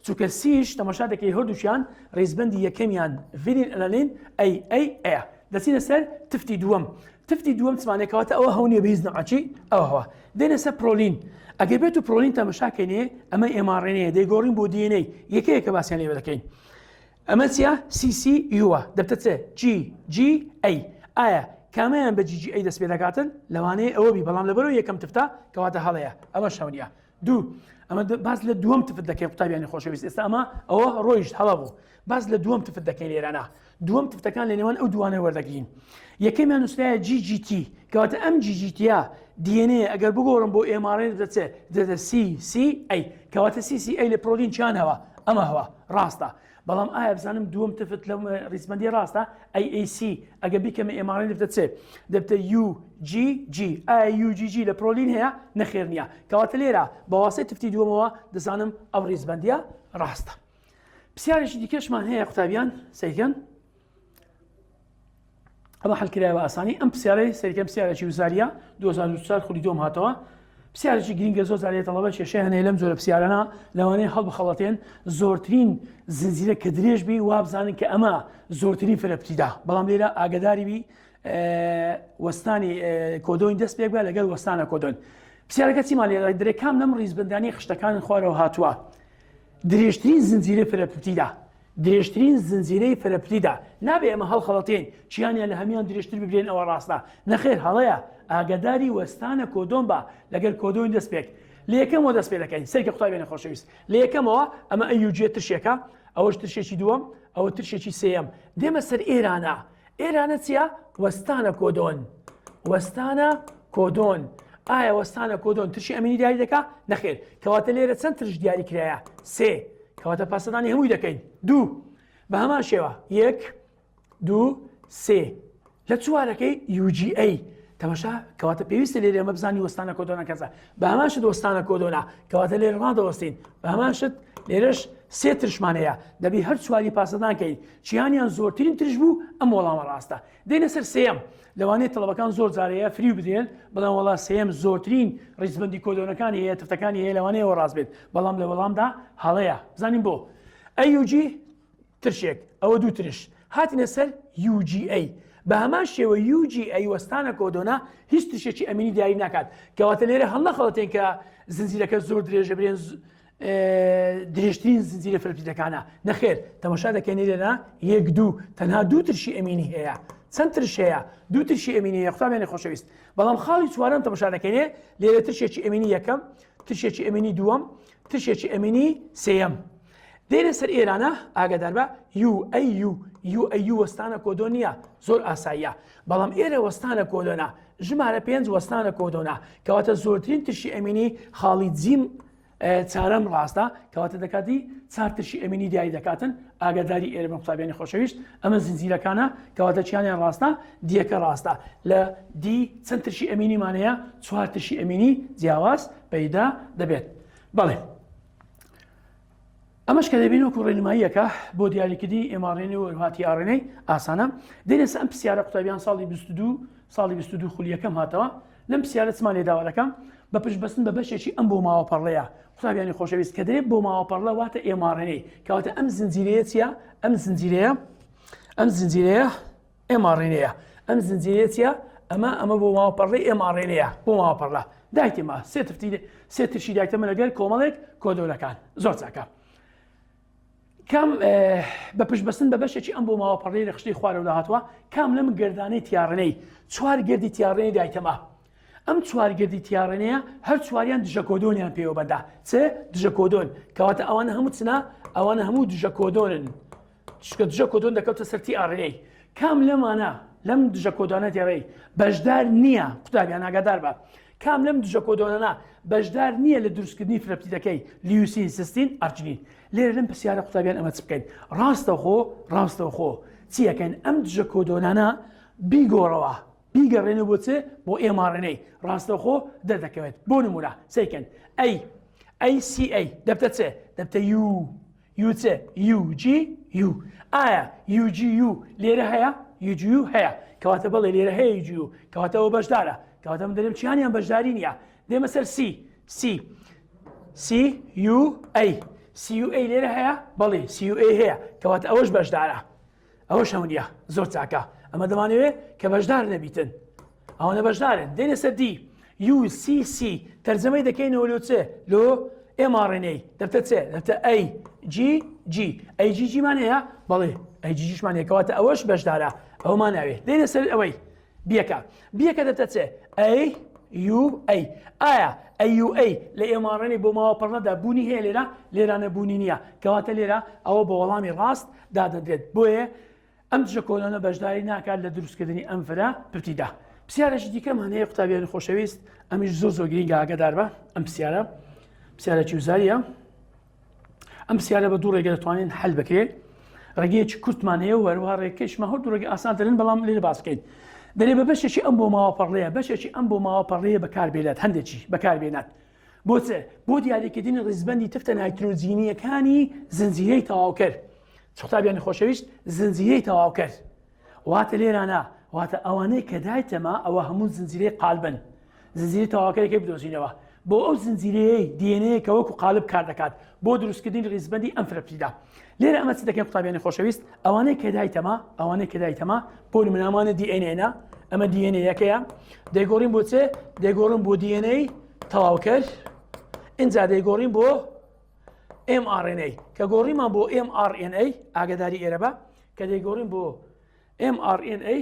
چونکە C ش تەماشا دەکەی هەردووکیان ڕیزبندی یەکەمیان فینیل ئەلانین A A A دەچینە سەر تفتی دووەم تفتی دووەم چمانێ کەواتە ئەوە هەو نیە بە هیچ نەعەکی ئەوە هەوە دێنە سەر پرۆلین ئەگەر بێت و پرۆلین تەمەشاکەینێ ئەمە mRNA دەیگۆڕین بۆ DNA یەکەیە کە باسیان لێوە دەکەین ئەمە چیە C C U ە دەبتە چ G G A ئایا کامیان بە G G A دەست پێ دەکاتن لەوانەیە ئەوە بی بەڵام لەبەرەوە یەکەم تفتە کەواتە هەڵەیە ئەمە شەونیە دوو ئەمە باس لە دووەم تفت دەکەین قوتابیانی خۆشەویست ئێستا ئەمە ئەوە ڕۆیشت هەڵە بوو باس لە دووەم تفت دەکەین لێرانە دووەم تفتەکان لە نێوان ئەو دوانە وەردەگرین یەکەمیان نووسرایە G G T کەواتە ئەم G G T ە DNA ئەگەر بگۆڕم بۆ mRNA دەچێت دەدە C C A کەواتە C C A لە پرۆلین چیان هەوە ئەمە هەوە ڕاستە. بەڵام ئایا بزانم دووەم تفت لەم ڕیزبەندی ڕاستە AAC ئەگە بیکەمە mRNA دەبتە چێ دەبتە UGG ئایا UGG لە پرۆلین هەیە نەخێر نییە کەواتە لێرە بە واسەی تفتی دووەمەوە دەزانم ئەو ڕیزبەندیە ڕاستە پرسیارێکی دیکەشمان هەیە قوتابیان سەیرکەن ئەمە حلکرایە بە ئاسانی ئەم پرسیارەی سەریکەم پرسیارێکی وزاریە 2024 خولی دوم هاتەوە پرسیارێکی گرنگە زۆر جارێ تەڵەبە کێشەیان هەیە لەم جۆرە پرسیارانە لەوانەیە هەڵبخەڵەتێن زۆرترین زنجیرە کە درێژ بی وابزانن کە ئەمە زۆرترین فرەپتیدا بەڵام لێرە ئاگداری بی وەستانی کۆدۆین دەست پێک بە لەگەڵ وەستانە کۆدۆن پرسیارەکە چیمان لێرە درێ کام لەم ڕیزبندانی خشتەکان خوارەوە هاتووە درێژترین زنجیرە فرەپتیدا درێژترین زنجیرەی فرەپتیدا نابێ ئێمە هەڵخەڵەتێین چیانیان لە هەموان درێژتر ببرێن ئەوە ڕاستە نەخێر هەڵەیە ئاگاداری وەستانە کۆدۆن بە لەگەر کۆدۆین دەست پێک لە یەکەمەوە دەست پێ دەکەین سەرکە قوتابیانی خۆشەویست لە یەکەمەوە ئەمە AUG ترشێکە ئەوەش ترشێکی دووەم ئەوە ترشێکی سێیەم دێمە سەر ئێرانە ئێرانە چییە وەستانە کۆدۆن وەستانە کۆدۆن ئایا وەستانە کۆدۆن ترشی ئەمینی دیاری دەکا نەخێر کەواتە لێرە چەند ترش دیاری کرایە سێ کەواتە پاسەدانی هەمووی دەکەین دوو بە هەمان شێوە یەک دوو سێ لە چوارەکەی UGA تەماشا کەواتە پێویستە لێرە ئەمە بزانی وەستانە کۆدۆنە کەسە بە هەمان شت وەستانە کۆدۆنا کەواتە لێرە ڕادەوەستین بە هەمان شت لێرەش سێ ترشمان هەیە دەبی هەر چواری پاسەدان کەین چیانیان زۆرترین ترش بوو ئەم وەڵامە ڕاستە دێنە سەر سێم لەوانەیە تەڵەبەکان زۆر جارەیە فریو بدرێن بڵێن وەڵا سێم زۆرترین ڕیزبندی کۆدۆنەکانی هەیە تفتەکانی هەیە لەوانەیە ڕاست بێت بەڵام لە وەڵامدا هەڵەیە بزانین بۆ AUG ترشێک ئەوە دوو ترش هاتینە سەر UGA بە هەمان شێوە UGA وەستانە کۆدۆنا هیچ ترشێکی ئەمینی دیاری ناکات کەواتە لێرە هەڵنەخەڵەتێن کە زنجیرەکە زۆر درێژە برێن درێژترین زنجیرە فرەپتیدەکانە نەخێر تەماشا دەکەین لێرە یەک دوو تەنها دوو ترشی ئەمینی هەیە چەند ترش هەیە دوو ترشی ئەمینی هەیە قوتابیانی خۆشەویست بەڵام خاڵی چوارەم تەماشا دەکەینێ لێرە ترشێکی ئەمینی یەکەم ترشێکی ئەمینی دووەم ترشێکی ئەمینی سێیەم دێنە سەر ئێرانە ئاگادار بە UAU UAU وەستانە کۆدۆن نییە زۆر ئاساییە بەڵام ئێرە وەستانە کۆدۆنە ژمارە پێنج وەستانە کۆدۆنە کەواتە زۆرترین ترشی ئەمینی خاڵی جیم چارەم ڕاستە کەواتە دەکاتی چار ترشی ئەمینی دیاری دەکاتن ئاگاداری ئێرە بن قوتابیانی خۆشەویست ئەمە زنجیرەکانە کەواتە چیانیان ڕاستە دیەکە ڕاستە لە دی چەند ترشی ئەمینیمانەیە چوار ترشی ئەمینی جیاواز پەیدا دەبێت بەڵێ ئەمەش کە دەبین وەکو ڕێنماییەکە بۆ دیاریکردنی mRNA و هەروەها tRNA ئاسانە دێنە سەر ئەم پرسیارە قوتابیان ساڵی 22 ساڵی 22 خولی یەکەم هاتەوە لەم پرسیارە چمان لێ داوا دەکەم بە پشت بەستن بە بەشێکی ئەم بۆ ماوە پەڕڵەیە قوتابیانی خۆشەویست کە دەرێ بۆ ماوە پەڕڵە واتە mRNA کەواتە ئەم زنجیرەیە چییە ئەم زنجیرەیە ئەم زنجیرەیە mRNA یە. ئەم زنجیرەیە چیە؟ ئەمە ئەمە بۆ ماوە پەڕڵەی mRNA یە بۆ ماوە پەڕڵە دایتێمە سێ تفتی سێ ترشی دایتەمە لەگەر کۆمەڵێک کۆدۆنەکان زۆر چاکە کام بە پشتبەستن بە بەشێکی ئەم بۆ ماوە پەڕی لە خشتەی خوارەوە هاتووە کام لەم گردانەی tRNA چوار گردی tRNA دایتەمە ئەم چوار گردی tRNA یە هەر چواریان دژە کۆدۆنیان پێوە بەندە چ دژە کۆدۆن کەواتە ئەوانە هەموو چنا ئەوانە هەموو دژە کۆدۆنن چونکە دژە کۆدۆن دەکەوتە سەر tRNA کام لەمانە لەم دژە کۆدۆنە tRNA بەشدار نییە قوتابیان ئاگادار بە کام لەم دژە کۆدۆنەنا بەشدار نییە لە دروستکردنی فرەپتیدەکەی لیوسین سیستین ئەرجنین لێرە لەم پرسیارە قوتابیان ئەمە چ بکەین ڕاستەخۆ ڕاستەوخۆ چیەکەن ئەم دژە کۆدۆنانە بیگۆڕەوە بیگەڕێنە بۆ چ بۆ mRNA ڕاستەوخۆ دەردەکەوێت بۆ نمونە سەیکەن ئەی ئەی سی ئەی دەبتە چ دەبتە U U چ U G U ئایا U G U لێرە هەیە U G U هەیە کەواتە بەڵێ لێرە هەیە U G U کەواتە ئەوە بەشدارە کەواتە من دەرێم چیانیان بەشداری نییە دێمە سەر C C C U A C U A لێرە هەیە بەڵێ C U A هەیە کەواتە ئەوەش بەشدارە ئەوەش هەو نییە زۆر چاکە ئەمە دەمانەوێ کە بەشدار نەبیتن ئەوانە بەشدارن دێنە سەر دی U C C تەرجەمەی دەکەینەوە لۆ چێ لۆ mRNA دەبتە چێ دەبتە A G G A G G مان هەیە بەڵێ A G G شمان هەیە کەواتە ئەوەش بەشدارە ئەومان ناوێ دێنە سەر ئەوەی بیەکە بیەکە دەبتە چێ A U A ئایا A U A لە mRNA بۆ ماوە پەڕنەدا بوونی هەیە لێرە لێرانە بوونی نییە کەواتە لێرە ئەوە بە وەڵامی ڕاست دادەنرێت بۆیە ئەم دژە کۆدۆنە بەشداری ناکات لە دروستکردنی ئەم فرە پپتیدە پرسیارێکی دیکەمان هەیە قوتابیانی خۆشەویست ئەمیش زۆر زۆر گرینگە ئاگادار بە ئەم پرسیارە پرسیارێکی وزاریە ئەم پرسیارە بە دوو ڕێگە دەتوانین حل بکرێت. ڕێگەیەکی کورتمان هەیە و هەروەها ڕێکەشمان هەردوو ڕێگە ئاسانترن بەڵام لێرە باس بکەین. دەرێ بە بەشێکی ئەم بۆ ماوە پەڕڵەیە بەشێکی ئەم بۆ ماوە پەڕڵەیە بەکاربێنات هەندێکی بەکاربێنات بۆ چ؟ بۆ دیاریکردنی ڕیزبەندی تفتە نایترۆجینیەکانی زنجیرەی تەواوکەر. قوتابیانی خۆشەویست زنجیرەی تەواوکەر واتە لێرانە واتە ئەوانەی کە دایتەما ئەوە هەموو زنجیرەی قالبن زنجیرەی تەواوکەرەکەی بدۆزینەوە بۆ ئەو زنجیرەیەی DNA کە وەکو قالب کار دەکات بۆ دروستکردنی ڕیزبەندی ئەم فرەپتیدا لێرە ئەمە چ دەکەین قوتابیانی خۆشەویست ئەوانەی کە دایتەما ئەوانەی کە دایتەما بۆ نمونامانە DNA نا ئەمە DNA یەکەیە دەیگۆڕین بۆ چێ دەیگۆڕن بۆ DNA تەواوکەر ئینجا دەیگۆڕین بۆ mRNA کە گۆڕیمان بۆ mRNA ئاگداری ئێرە بە کە دەیگۆڕین بۆ mRNA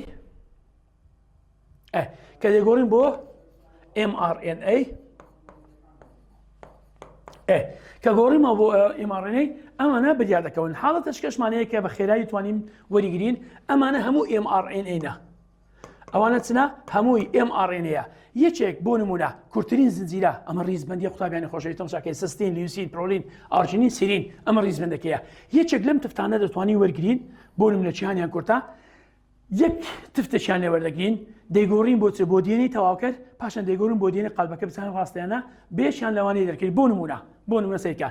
کە دەیگۆڕین بۆ mRNA کە گۆڕیمە بۆ mRNA ئەمانە بریار دەکەون حاڵەتە شکەشمانەیە کە بە خێرایی توانیم وەریگرین ئەمانە هەموو mRNA نا ئەوانە چنە هەمووی mRNA یەکێک بۆ نمونە کورتترین زنجیرە ئەمە ڕیزبندی قوتابیانی خۆشەویست تەماشاکەی cysteine leucine proline arginine serine ئەمە ڕیزبندەکەیە یەکێک لەم تفتانە دەتوانین وەرگین بۆ نمونە چیانیان کورتە یەک تفتێکیان لێ وەردەگرین دەیگۆڕین بۆ چ بۆ DNA تەواوکەر پاشان دەیگۆڕین بۆ DNA قالبەکە بزانین ڕاستیانە بێشیان لەوانەیە دەرکرد بۆ نمونە بۆ نمونە سەیرکە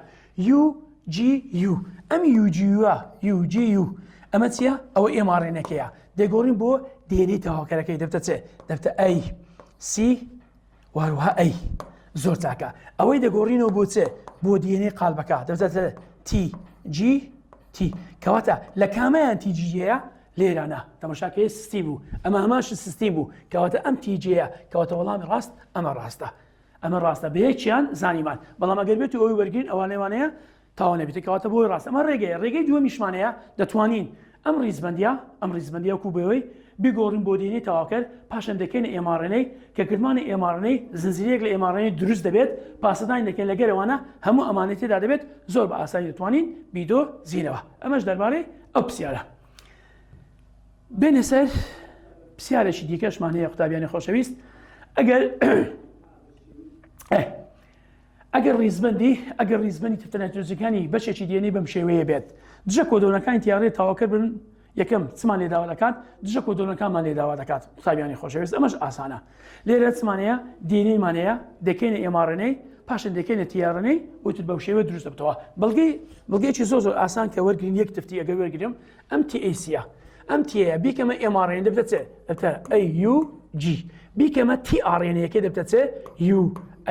U G U ئەم U G U U G U ئەمە چییە ئەوە mRNA ەکەیە دەیگۆڕین بۆ DNA تەواوکەرەکەی دەبتە چێ دەبتە A C واروها A زۆر چاکە ئەوەی دەگۆڕینەوە بۆ چێ بۆ DNA قالبەکە دەبتە T G T کەواتە لە کامیان T G یە لێرانە تەماشاکەی سستی بوو ئەمە هەماش سستی بوو کەواتە ئەم T G یە کەواتە وەڵامی ڕاست ئەمە ڕاستە ئەمە ڕاستە بە یەکیان زانیمان بەڵام ئەگەر بێت ئەوی وەرگین ئەوانەیوانەیە تاوە نەبێت کەواتە بۆی ڕاست ئەمە ڕێگەیە ڕێگەی دووەمیشمانەیە دەتوانین ئەم ڕیزبندە ئەم ڕیزبندە وەکو بەوەی بیگۆڕین بۆ DNA تەواوکەر پاشان دەکەینە mRNA کە کردمانی mRNA زنجیرەیەک لە mRNA دروست دەبێت پاسەدانی دەکەین لەگەرەوانە هەموو ئەمانەی تێدا دەبێت زۆر بە ئاسانی دەتوانین بیدۆزینەوە ئەمەش دەربارەی ئەو پرسیارە بێنە سەر پرسیارێکی دیکەشمان هەیە قوتابیانی خۆشەویست ئەگەر ئەگەر ڕیزبندی ئەگەر ڕیزبندی تفتە نایترۆجینەکانی بەشێکی DNA بەم شێوەیە بێت دژە کۆدۆنەکانی tRNA تەواوکەر بن یەکەم چمان لێ داوا دەکات دژە کۆدۆنەکانمان لێ داوا دەکات قوتابیانی خۆشەویست ئەمەش ئاسانە لێرە چمانەیە DNA مانەیە دەکەینە mRNA پاشان دەکەینە tRNA وتر بەو شێوە دروست دەبتەوە بەڵگەی بەڵگەیەکی زۆر زۆر ئاسان کە وەرگین یەک تفتی ئەگەر وەرگرم ئەم T A C یە ئەم T یە بیکەمە mRNA دەبتە چێ دەبتە A U G بیکەمە tRNA ەکەی دەبتە چێ U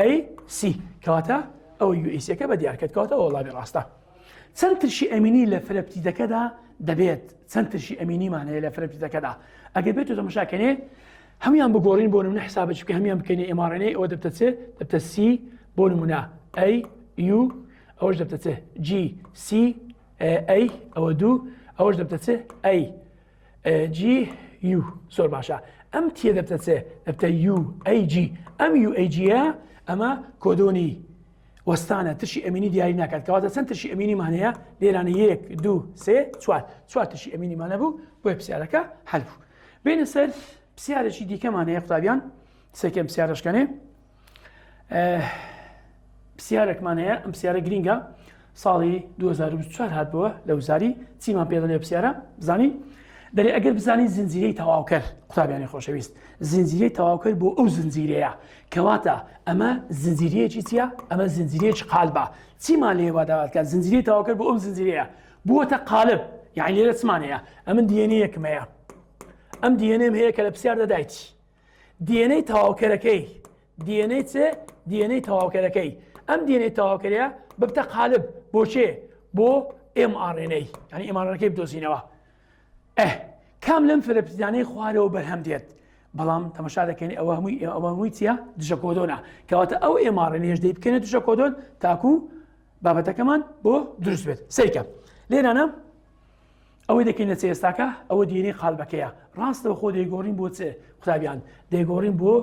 A C کەواتە ئەو U A C ەکە بە دیارکرد کەواتە وەڵامی ڕاستە چەند ترشی ئەمینی لە فرەپتیدەکەدا دەبێت چەند ترشی ئەمینیمان هەیە لە فرەپتیدەکەدا ئەگەر بێت و تەماشاکەنێ هەموان بگۆڕین بۆ نمونە حسابە چکە هەموان بکەینە mRNA ئەوە دەبتە چێ دەبتە C بۆ نمونە A U ئەوەش دەبتە چێ G C A ئەوە دوو ئەوەش دەبتە چێ A G U زۆر باشە ئەم T یە دەبتە چێ دەبتە U A G ئەم U A G یە ئەمە کۆدۆنی وەستانە ترشی ئەمینی دیاری ناکات کەواتە چەند ترشی ئەمینیمان هەیە لێرانە یەک دوو سێ چوار چوار ترشی ئەمینیمانە بوو بۆیە پرسیارەکە حل بوو بێنە سەر پرسیارێکی دیکەمان هەیە قوتابیان سێکەم پرسیارەشکەنێ پرسیارێکمان هەیە ئەم پرسیارە گرینگە ساڵی 2024 هات بووە لە وزاری چیمان پێ دەڵێ پرسیارە بزانین دەرێ ئەگەر بزانین زنجیرەی تەواوکەر قوتابیانی خۆشەویست زنجیرەی تەواوکەر بۆ ئەو زنجیرەیە کەواتە ئەمە زنجیرەیەکی چییە ئەمە زنجیرەیەکی قالبە چیمان لێ وا داواتکات زنجیرەی تەواوکەر بۆ ئەو زنجیرەیە بووەتە قالب یعنی لێرە چمان هەیە ئەمن DNA یەکم هەیە ئەم DNA م هەیە کە لە پرسیار دەدایتی DNA تەواوکەرەکەی DNA چ DNA تەواوکەرەکەی ئەم DNA تەواوکەرەیە ببتە قالب بۆ چێ بۆ mRNA یعنی mRNA ەکەی بدۆزینەوە ئه کام لەم فرەپتیدانەی خوارەوە بەرهەم دێت بەڵام تەمەشا دەکەین ئەوە هەمووی ئەوە هەمووی چییە دژە کۆدۆنە کەواتە ئەو mRNA یش دەی بکەنە دژە کۆدۆن تاکو بابەتەکەمان بۆ دروست بێت سەیرکە لێرانە ئەوەی دەکەینە چ ئێستاکە ئەوە DNA قالبەکەیە ڕاستەوە خۆ دەیگۆڕین بۆ چ قوتابیان دەیگۆڕین بۆ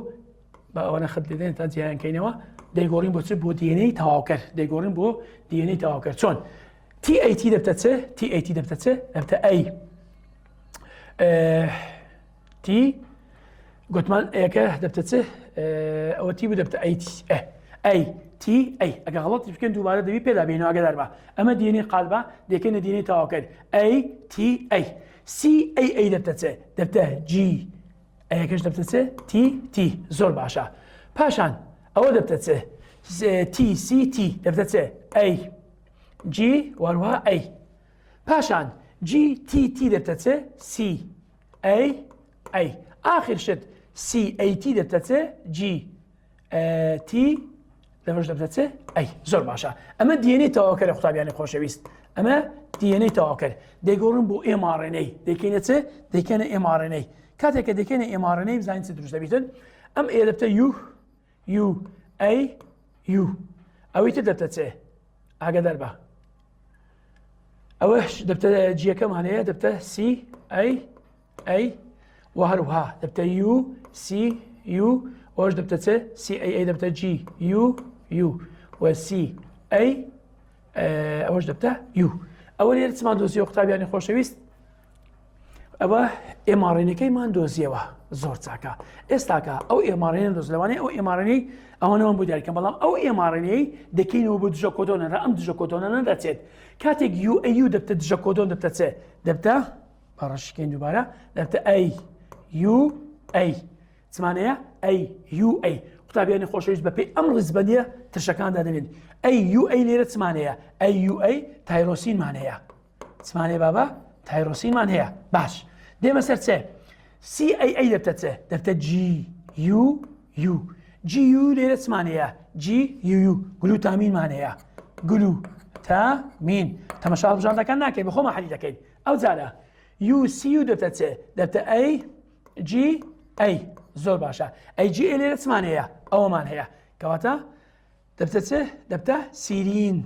بە ئەوەنە خەت لێدەین تا جیایان کەینەوە دەیگۆڕین بۆ چ بۆ DNA تەواوکەر دەیگۆڕین بۆ DNA تەواوکەر چۆن T A T دەبتە چ T A T دەبتە چ دەبتە A T گوتمان ئەکە دەبتە چ ئەوە T بوو دەبتە A T A. T A. ئەگە غەڵەتی بکەن دووبارە دەبی پێدا بینەوە ئەگەدار بە. ئەمە DNA قالبە دەکەینە DNA تەواوکەر A T A. C A A دەبتە چ؟ دەبتە G. A یەکەش دەبتە چ؟ T T. زۆر باشە. پاشان ئەوە دەبتە چ؟ T C T دەبتە چ؟ A G وەروها A. پاشان G T T دەبتە چ؟ C A A. ئاخر شت C A T دەبتە چ؟ G T لەمەش دەبتە چ؟ A. زۆر باشە. ئەمە DNA تەواوکەرە قوتابیانی خۆشەویست. ئەمە DNA تەواوکەر دەیگۆڕن بۆ mRNA. دەیکەینە چ؟ دەیکەنە mRNA. کاتێک کە دەکەینە mRNA بزانین چ دروست دەبیتن. ئەم A دەبتە U U A U. ئەوەی تر دەبتە چ؟ ئاگادار بە. ئەوەش دەبتە G یەکەمان هەیە دەبتە C A A و هەروها دەبتە U C U ئەوش دەبتە چ؟ C A A دەبتە G U U و C A ئەوەش دەبتە U. ئەوە لێرە چمان دۆزیەوە قوتابیانی خۆشەویست؟ ئەوە mRNA ەکەیمان دۆزیەوە. زۆر چاکە. ئێستاکە ئەو mRNA دۆز لەوانەیە ئەو mRNA ئەوانەوە بۆ دیاریکەم، بەڵام ئەو mRNA دەکەینەوە بۆ دژە کۆدۆنە، ئەم دژە کۆدۆنە نەدەچێت. کاتێک U A U دەبتە دژە کۆدۆن دەبتە چێ؟ دەبتە بەڕەشکەین دووبارە دەبتە A U A. چمانەیە A U A. قوتابیانی خۆشەویست بەپێی ئەم ڕیزبەندیە ترشەکاندا دەبێت. A U A لێرە چمانەیە؟ A U A تایرۆسینمان هەیە. چمانەیە بابا؟ تایرۆسینمان هەیە. باش دێمە سەر چێ؟ C A A دەبتە چێ؟ دەبتە G U U. G U لێرە چمان هەیە؟ G U U گلوتامینمان هەیە. گلوتامین. تەمەشا هەڵبژاردەکان ناکەین، بەخۆمان حەلی دەکەین. ئەو جارە U C U دەبتە چێ؟ دەبتە A G A. زۆر باشە. A G A لێرە چمان هەیە؟ ئەوەمان هەیە. کەواتە دەبتە چ؟ دەبتە سیرین.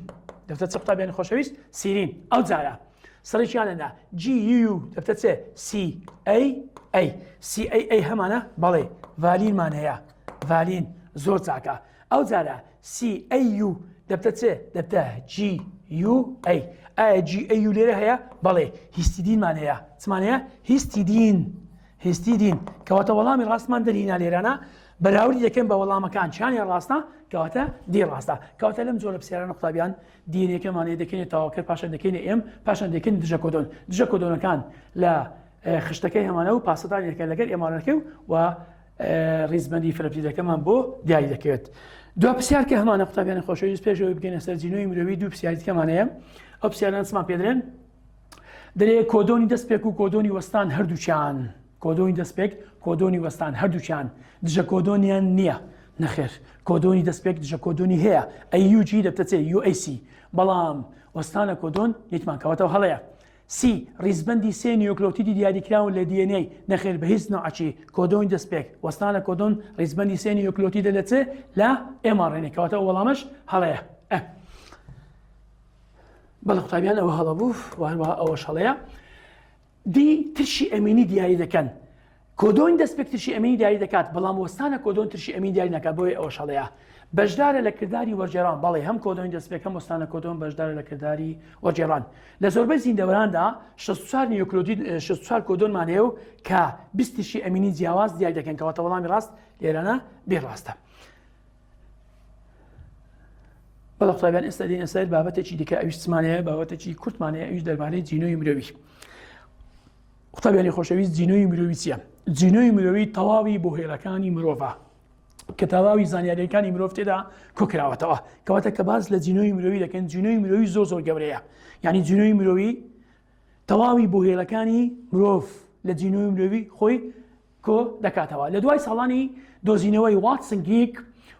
دەبتە چ قوتابیانی خۆشەویست؟ سیرین. ئەو جارە سڕێکیانەدا G U دەبتە چ؟ C A A. C A A هەمانە؟ بەڵێ ڤالینمان هەیە. ڤالین. زۆر چاکە. ئەو جارە C A U دەبتە چ؟ دەبتە G U A. ئایا G A U لێرە هەیە؟ بەڵێ هیستیدینمان هەیە. چمان هەیە؟ هیستیدین. هیستیدین. کەواتە وەڵامی ڕاستمان دەرهینا لێرانە بەراوردی دەکەن بە وەڵامەکان چیانیان ڕاستە، کەواتە D ڕاستە. کەواتە لەم جۆرە پرسیارانە قوتابیان DNA ەکەمان هەیە دەکەینە تەواوکەر، پاشان دەکەینە m، پاشان دەکەین دژە کۆدۆن. دژە کۆدۆنەکان لە خشتەکەی هەمانە و پاسەدانی دەکەن لەگەر mRNA ەکەی و ڕیزبەندی فرەپتیدەکەمان بۆ دیاری دەکەوێت. دوا پرسیار کە هەمانە قوتابیانی خۆشەویست پێش ئەوەی بگەینە سەر جینۆی مرۆوی دوو پرسیاری دیکەمان هەیە. ئەو پرسیارانە چمان پێدرێن؟ دەرێ کۆدۆنی دەستپێک و کۆدۆنی وەستان هەردووکیان، کۆدۆنی دەستپێک کۆدۆنی وەستان هەردووکیان دژە کۆدۆنیان نییە. نەخێر کۆدۆنی دەستپێک دژە کۆدۆنی هەیە A U G دەبتە چێ؟ U A C، بەڵام وەستانە کۆدۆن نیتمان، کەواتەوە هەڵەیە. سی ڕیزبەندی سێ نیوکلۆتیدی دیاریکراون لە DNA. نەخێر بە هیچ نوعەکی کۆدۆنی دەستپێک وەستانە کۆدۆن ڕیزبەندی سێ نیوکلۆتیدە لە چ؟ لە mRNA، کەواتە ئەو وەڵامەش هەڵەیە. بەڵێ قوتابیان ئەوە هەڵە بوو و هەروەها ئەوەش هەڵەیە. دی ترشی ئەمینی دیاری دەکەن. کۆدۆن دەستپێک ترشی ئەمینی دیاری دەکات، بەڵام وەستانە کۆدۆن ترشی ئەمین دیاری ناکات، بۆیە ئەوەش هەڵەیە. بەشدارە لە کرداری وەرگێڕان. بەڵێ هەم کۆدۆنی دەستپێک هەم وەستانە کۆدۆن بەشدارە لە کرداری وەرگێڕان. لە زۆربەی زیندەوەراندا 64 نیوکلۆتید 64 کۆدۆنمان هەیە و کە 20 ترشی ئەمینی جیاواز دیاری دەکەن، کەواتە وەڵامی ڕاست لێرانە بێ ڕاستە. بەڵێ قوتابیان ئێستا دێنە سەر بابەتێکی دیکە، ئەویش چمان هەیە؟ بابەتێکی کورتمان هەیە، ئەویش دەربارەی جینۆی مرۆوی. قوتابیانی خۆشەویست جینۆی مرۆوی چییە؟ جینۆی مرۆوی تەواوی بۆ هێڵەکانی مرۆڤە کە تەواوی زانیاریەکانی مرۆڤ تێدا کۆکراوەتەوە. کەواتە کە باس لە جینۆی مرۆوی دەکەن، جینۆی مرۆوی زۆر زۆر گەورەیە. یعنی جینۆی مرۆوی تەواوی بۆ هێڵەکانی مرۆڤ لە جینۆی مرۆوی خۆی کۆ دەکاتەوە. لە دوای ساڵانی دۆزینەوەی واتسن گریک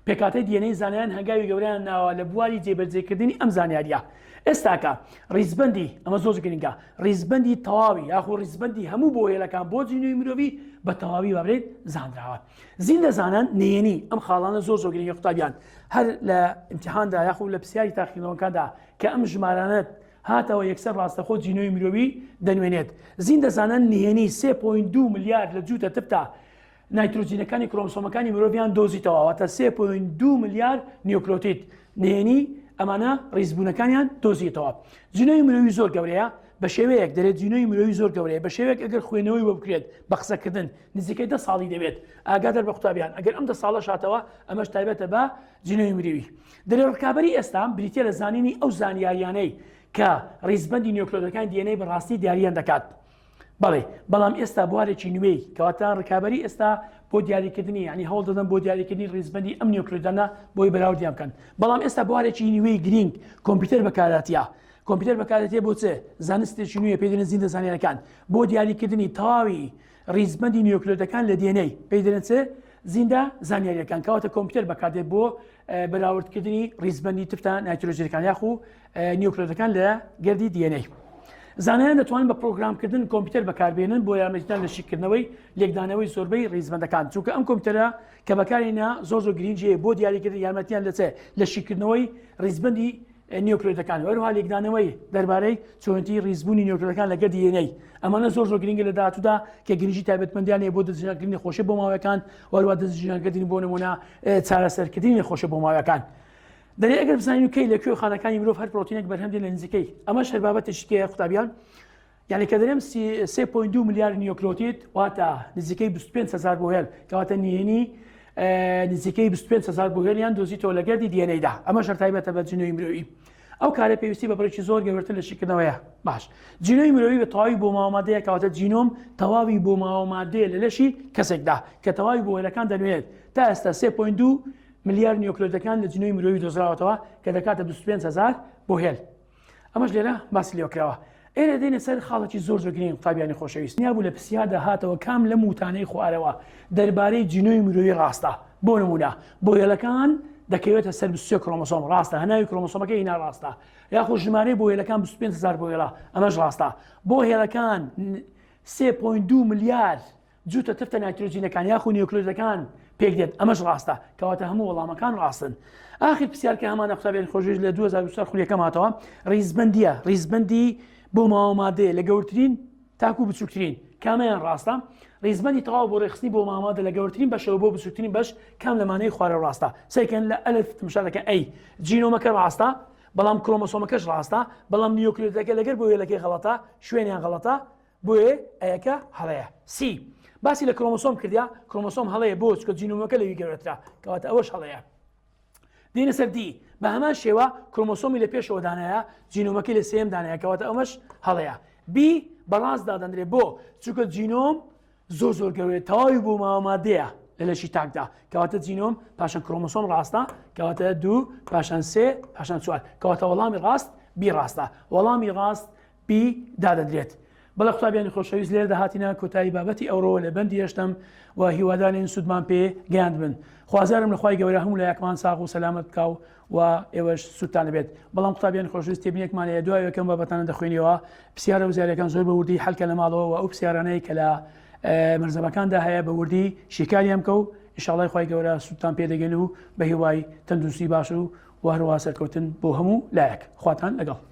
پێکهاتەی DNA زانایان هەنگاوی گەورەیان ناوە لە بواری جێبەجێکردنی ئەم زانیارییە. ئێستاکە ڕیزبەندی، ئەمە زۆر گرنگە، ڕیزبەندی تەواوی یاخو ڕیزبەندی هەموو بۆهێلەکان بۆ جینۆی مرۆڤی بە تەواوی وابرێت زانراوە. زیندەزانان نهێنی ئەم خاڵانە زۆر زۆر گرنگە قوتابیان هەر لە ئیمتیحاندا یاخو لە پرسیاری تاقیکردنەوەکاندا کە ئەم ژمارانەت هاتەوە یەکسەر ڕاستەخۆ جینۆی مرۆوی دەنوێنێت. زیندەزانان نهێنی 3.2 ملیار لە جووتە تفتا نایترۆجینەکانی کرۆمسۆمەکانی مرۆڤیان دۆزیتەوە، واتە 3.2 ملیار نیوکلۆتید نهێنی ئەمانە ڕیزبوونەکانیان دۆزیتەوە. جینۆی مرۆوی زۆر گەورەیە. بە شێوەیەک دەرێت جینۆمی مرۆیی زۆر گەورەیە بە شێوەیەک ئەگەر خوێنەوەی بۆ بکرێت بە قسەکردن نزیکەی دە ساڵی دەوێت ئاگادار بە قوتابیان ئەگەر ئەم دە ساڵە شاتەوە ئەمەش تایبەتە بە جینۆمی مرۆیی دەرێ ڕکابەری ئێستا بریتە لە زانینی ئەو زانیاریانەی کە ڕیزبەندی نیۆکلۆدەکان DNA بەڕاستی دیاریان دەکات بەڵێ بەڵام ئێستا بوارێکی نوێی کەواتە ڕکابی ئێستا بۆ دیاریکردنی ینی هەوڵ دەدەن بۆ دیاریکردنی ڕیزبندی ئەم نیۆکلۆدانە بۆی بەراوردیان بکەن بەڵام ئێستا بوارێکی نوێی گرینگ کۆمپیوتەر بەکاراتە کۆمپیوتەر بەکاردێتێ بۆ چ؟ زانستێکی نوێ پێی دەڵێن زیندە زانیارەکان بۆ دیاریکردنی تەواوی ڕیزبەندی نیۆکلۆدەکان لە DNA پێی دەڵێن چ؟ زیندە زانیاریەکان کەواتە کۆمپیوتەر بەکاردێت بۆ بەراوردکردنی ڕیزبەندی تفتە نایترۆژینەکان یاخو نیۆکلۆدەکان لە گەردی DNA. زانایان دەتوانن بە پرۆگرامکردن کۆمپیوتەر بەکاربێنن بۆ یارمەتیدان لە شیکردنەوەی لێکدانەوەی زۆربەی ڕیزبەندەکان چونکە ئەم کۆمپیوتەرە کە بەکارێنە زۆر زۆر گرنگی بۆ دیاریکردن یارمەتیان لە چێ لە شیکردنەوەی ڕیزبەندی نیۆکلۆیدەکان و هەروەها لێکدانەوەی دەربارەی چۆنێتی ڕیزبوونی نیۆکلۆیدەکان لە گەردی DNA ئەمانە زۆر زۆر گرنگە لە داهاتوودا کە گرنگی تایبەتمەندیان هەیە بۆ دەستنیشانکردنی نەخۆشیە بۆماوەکان و هەروەها دەستنیشانکردنی بۆ نمونە چارەسەرکردنی نەخۆشیە بۆماوەکان دەرێ ئەگەر بزانین کەی لە کوێ خانەکانی مرۆڤ هەر پرۆتینێک بەرهەم دێن لە نزیکەی ئەمەش هەر بابەتێکی کێ قوتابیان یعنی کە دەرێم 3.2 ملیار نیۆکلۆتید واتە نزیکەی 25 هزار بۆ هێل کەواتە نهێنی نزیکەی 25 هزار بۆ هێلیان دۆزیتەوە لە گەردی DNA دا ئەمە شەر تایبەتە بە جینۆی مرۆیی ئەو کارە پێویستی بە بڕێکی زۆر گەورەتر لە شیکردنەوەیە باش جینۆی مرۆیی بە تەواوی بۆ ماوەمادەیە کەواتە جینۆم تەواوی بۆ ماوەمادەیە لە لەشی کەسێکدا کە تەواوی بۆ هێلەکان دەنوێت تا ئێستا 3.2 ملیار نیۆکلۆدەکان لە جینۆی مرۆیی دۆزراوەتەوە کە دەکاتە 25 هزار بۆ هێل ئەمەش لێرە باسی لێوە کراوە. ئێرە دێینە سەر خاڵێکی زۆر زۆر گرینگ قوتابیانی خۆشەویست نیابوو لە پرسیاردا هاتەوە کام لەم وتانەی خوارەوە دەربارەی جینۆی مرۆیی ڕاستە بۆ نمونە بۆیەلەکان دەکەوێتە سەر 23 کرۆمۆسۆم ڕاستە هەناوی کرۆمۆسۆمەکە هینا ڕاستە یاخۆ ژمارەی بۆیەلەکان 25000 بۆیەڵە ئەمەش ڕاستە بۆ هێڵەکان 3.2 ملیار جووتە تفتە نایترۆجینەکان یاخو نیوکلۆیدەکان پێک دێت ئەمەش ڕاستە کەواتە هەموو وەڵامەکان ڕاستن ئاخر پرسیار کە هەمانە قوتابیان خۆشویست لە 2024 خولیەکەم هاتەوە ڕیزبندیە ڕیزبندی بۆ ماوە مادەیە لە گەورترین تاکو بچووکترین کامیان ڕاستە ڕیزبندی تەواو بۆ ڕێخستنی بۆ مامادە لە گەورترین بەشەوە بۆ بچووکترین بەش کام لەمانەی خوارە ڕاستە سەیکەن لە ئەلف تمشا دەکەن ئەی جینۆمەکە ڕاستە بەڵام کرۆمۆسۆمەکەش ڕاستە بەڵام نیوکلۆیدەکە لەگەر بۆ هێلەکەی غەڵەتە شوێنیان غەڵەتە بۆیە ئەیەکە هەڵەیە. سی. باسی لە کرۆمۆسۆم کردیا، کرۆمۆسۆم هەڵەیە بۆ؟ چونکە جینۆمەکە لەوی گەورەترە، کەواتە ئەوەش هەڵەیە. دێنە سەر دی. بە هەمان شێوە کرۆمۆسۆمی لە پێشەوە دانایە، جینۆمەکەی لە سێیەم دانایە، کەواتە ئەمەش هەڵەیە. بی بە ڕاست دادەنرێ بۆ؟ چونکە جینۆم زۆر زۆر گەورەیە، تەواوی بۆ ماوە مادەیە لە لەشی تاکدا، کەواتە جینۆم پاشان کرۆمۆسۆم ڕاستە، کەواتە دوو پاشان سێ پاشان چوار، کەواتە وەڵامی ڕاست بی ڕاستە. وەڵامی ڕاست بی دادەنرێت. بەڵێ قوتابیانی خۆشەویست لێرەدا هاتینە کۆتایی بابەتی ئەوڕۆ لە بەندی هەشتەم و هیوادارین سوودمان پێ گەیاندبن. خوازیارم لە خوای گەورە هەموو لایەکمان ساغ و سەلامەت بکا و و ئێوەش سوودتان لەبێت. بەڵام قوتابیانی خۆشەویست تێبینیەکمان هەیە دوای ئەوەی کە ئەم بابەتانە دەخوێنیەوە پرسیارە وزاریەکان زۆر بە وردی حەل کە لە ماڵەوە و ئەو پرسیارانەی کە لە مەلزەمەکاندا هەیە بە وردی شیکاریان بکە و ئیشاڵای خوای گەورە سوودتان پێ دەگەن و بە هیوای تەندروستی باش و و هەروەها سەرکەوتن بۆ هەموو لایەک. خواتان لەگەڵ.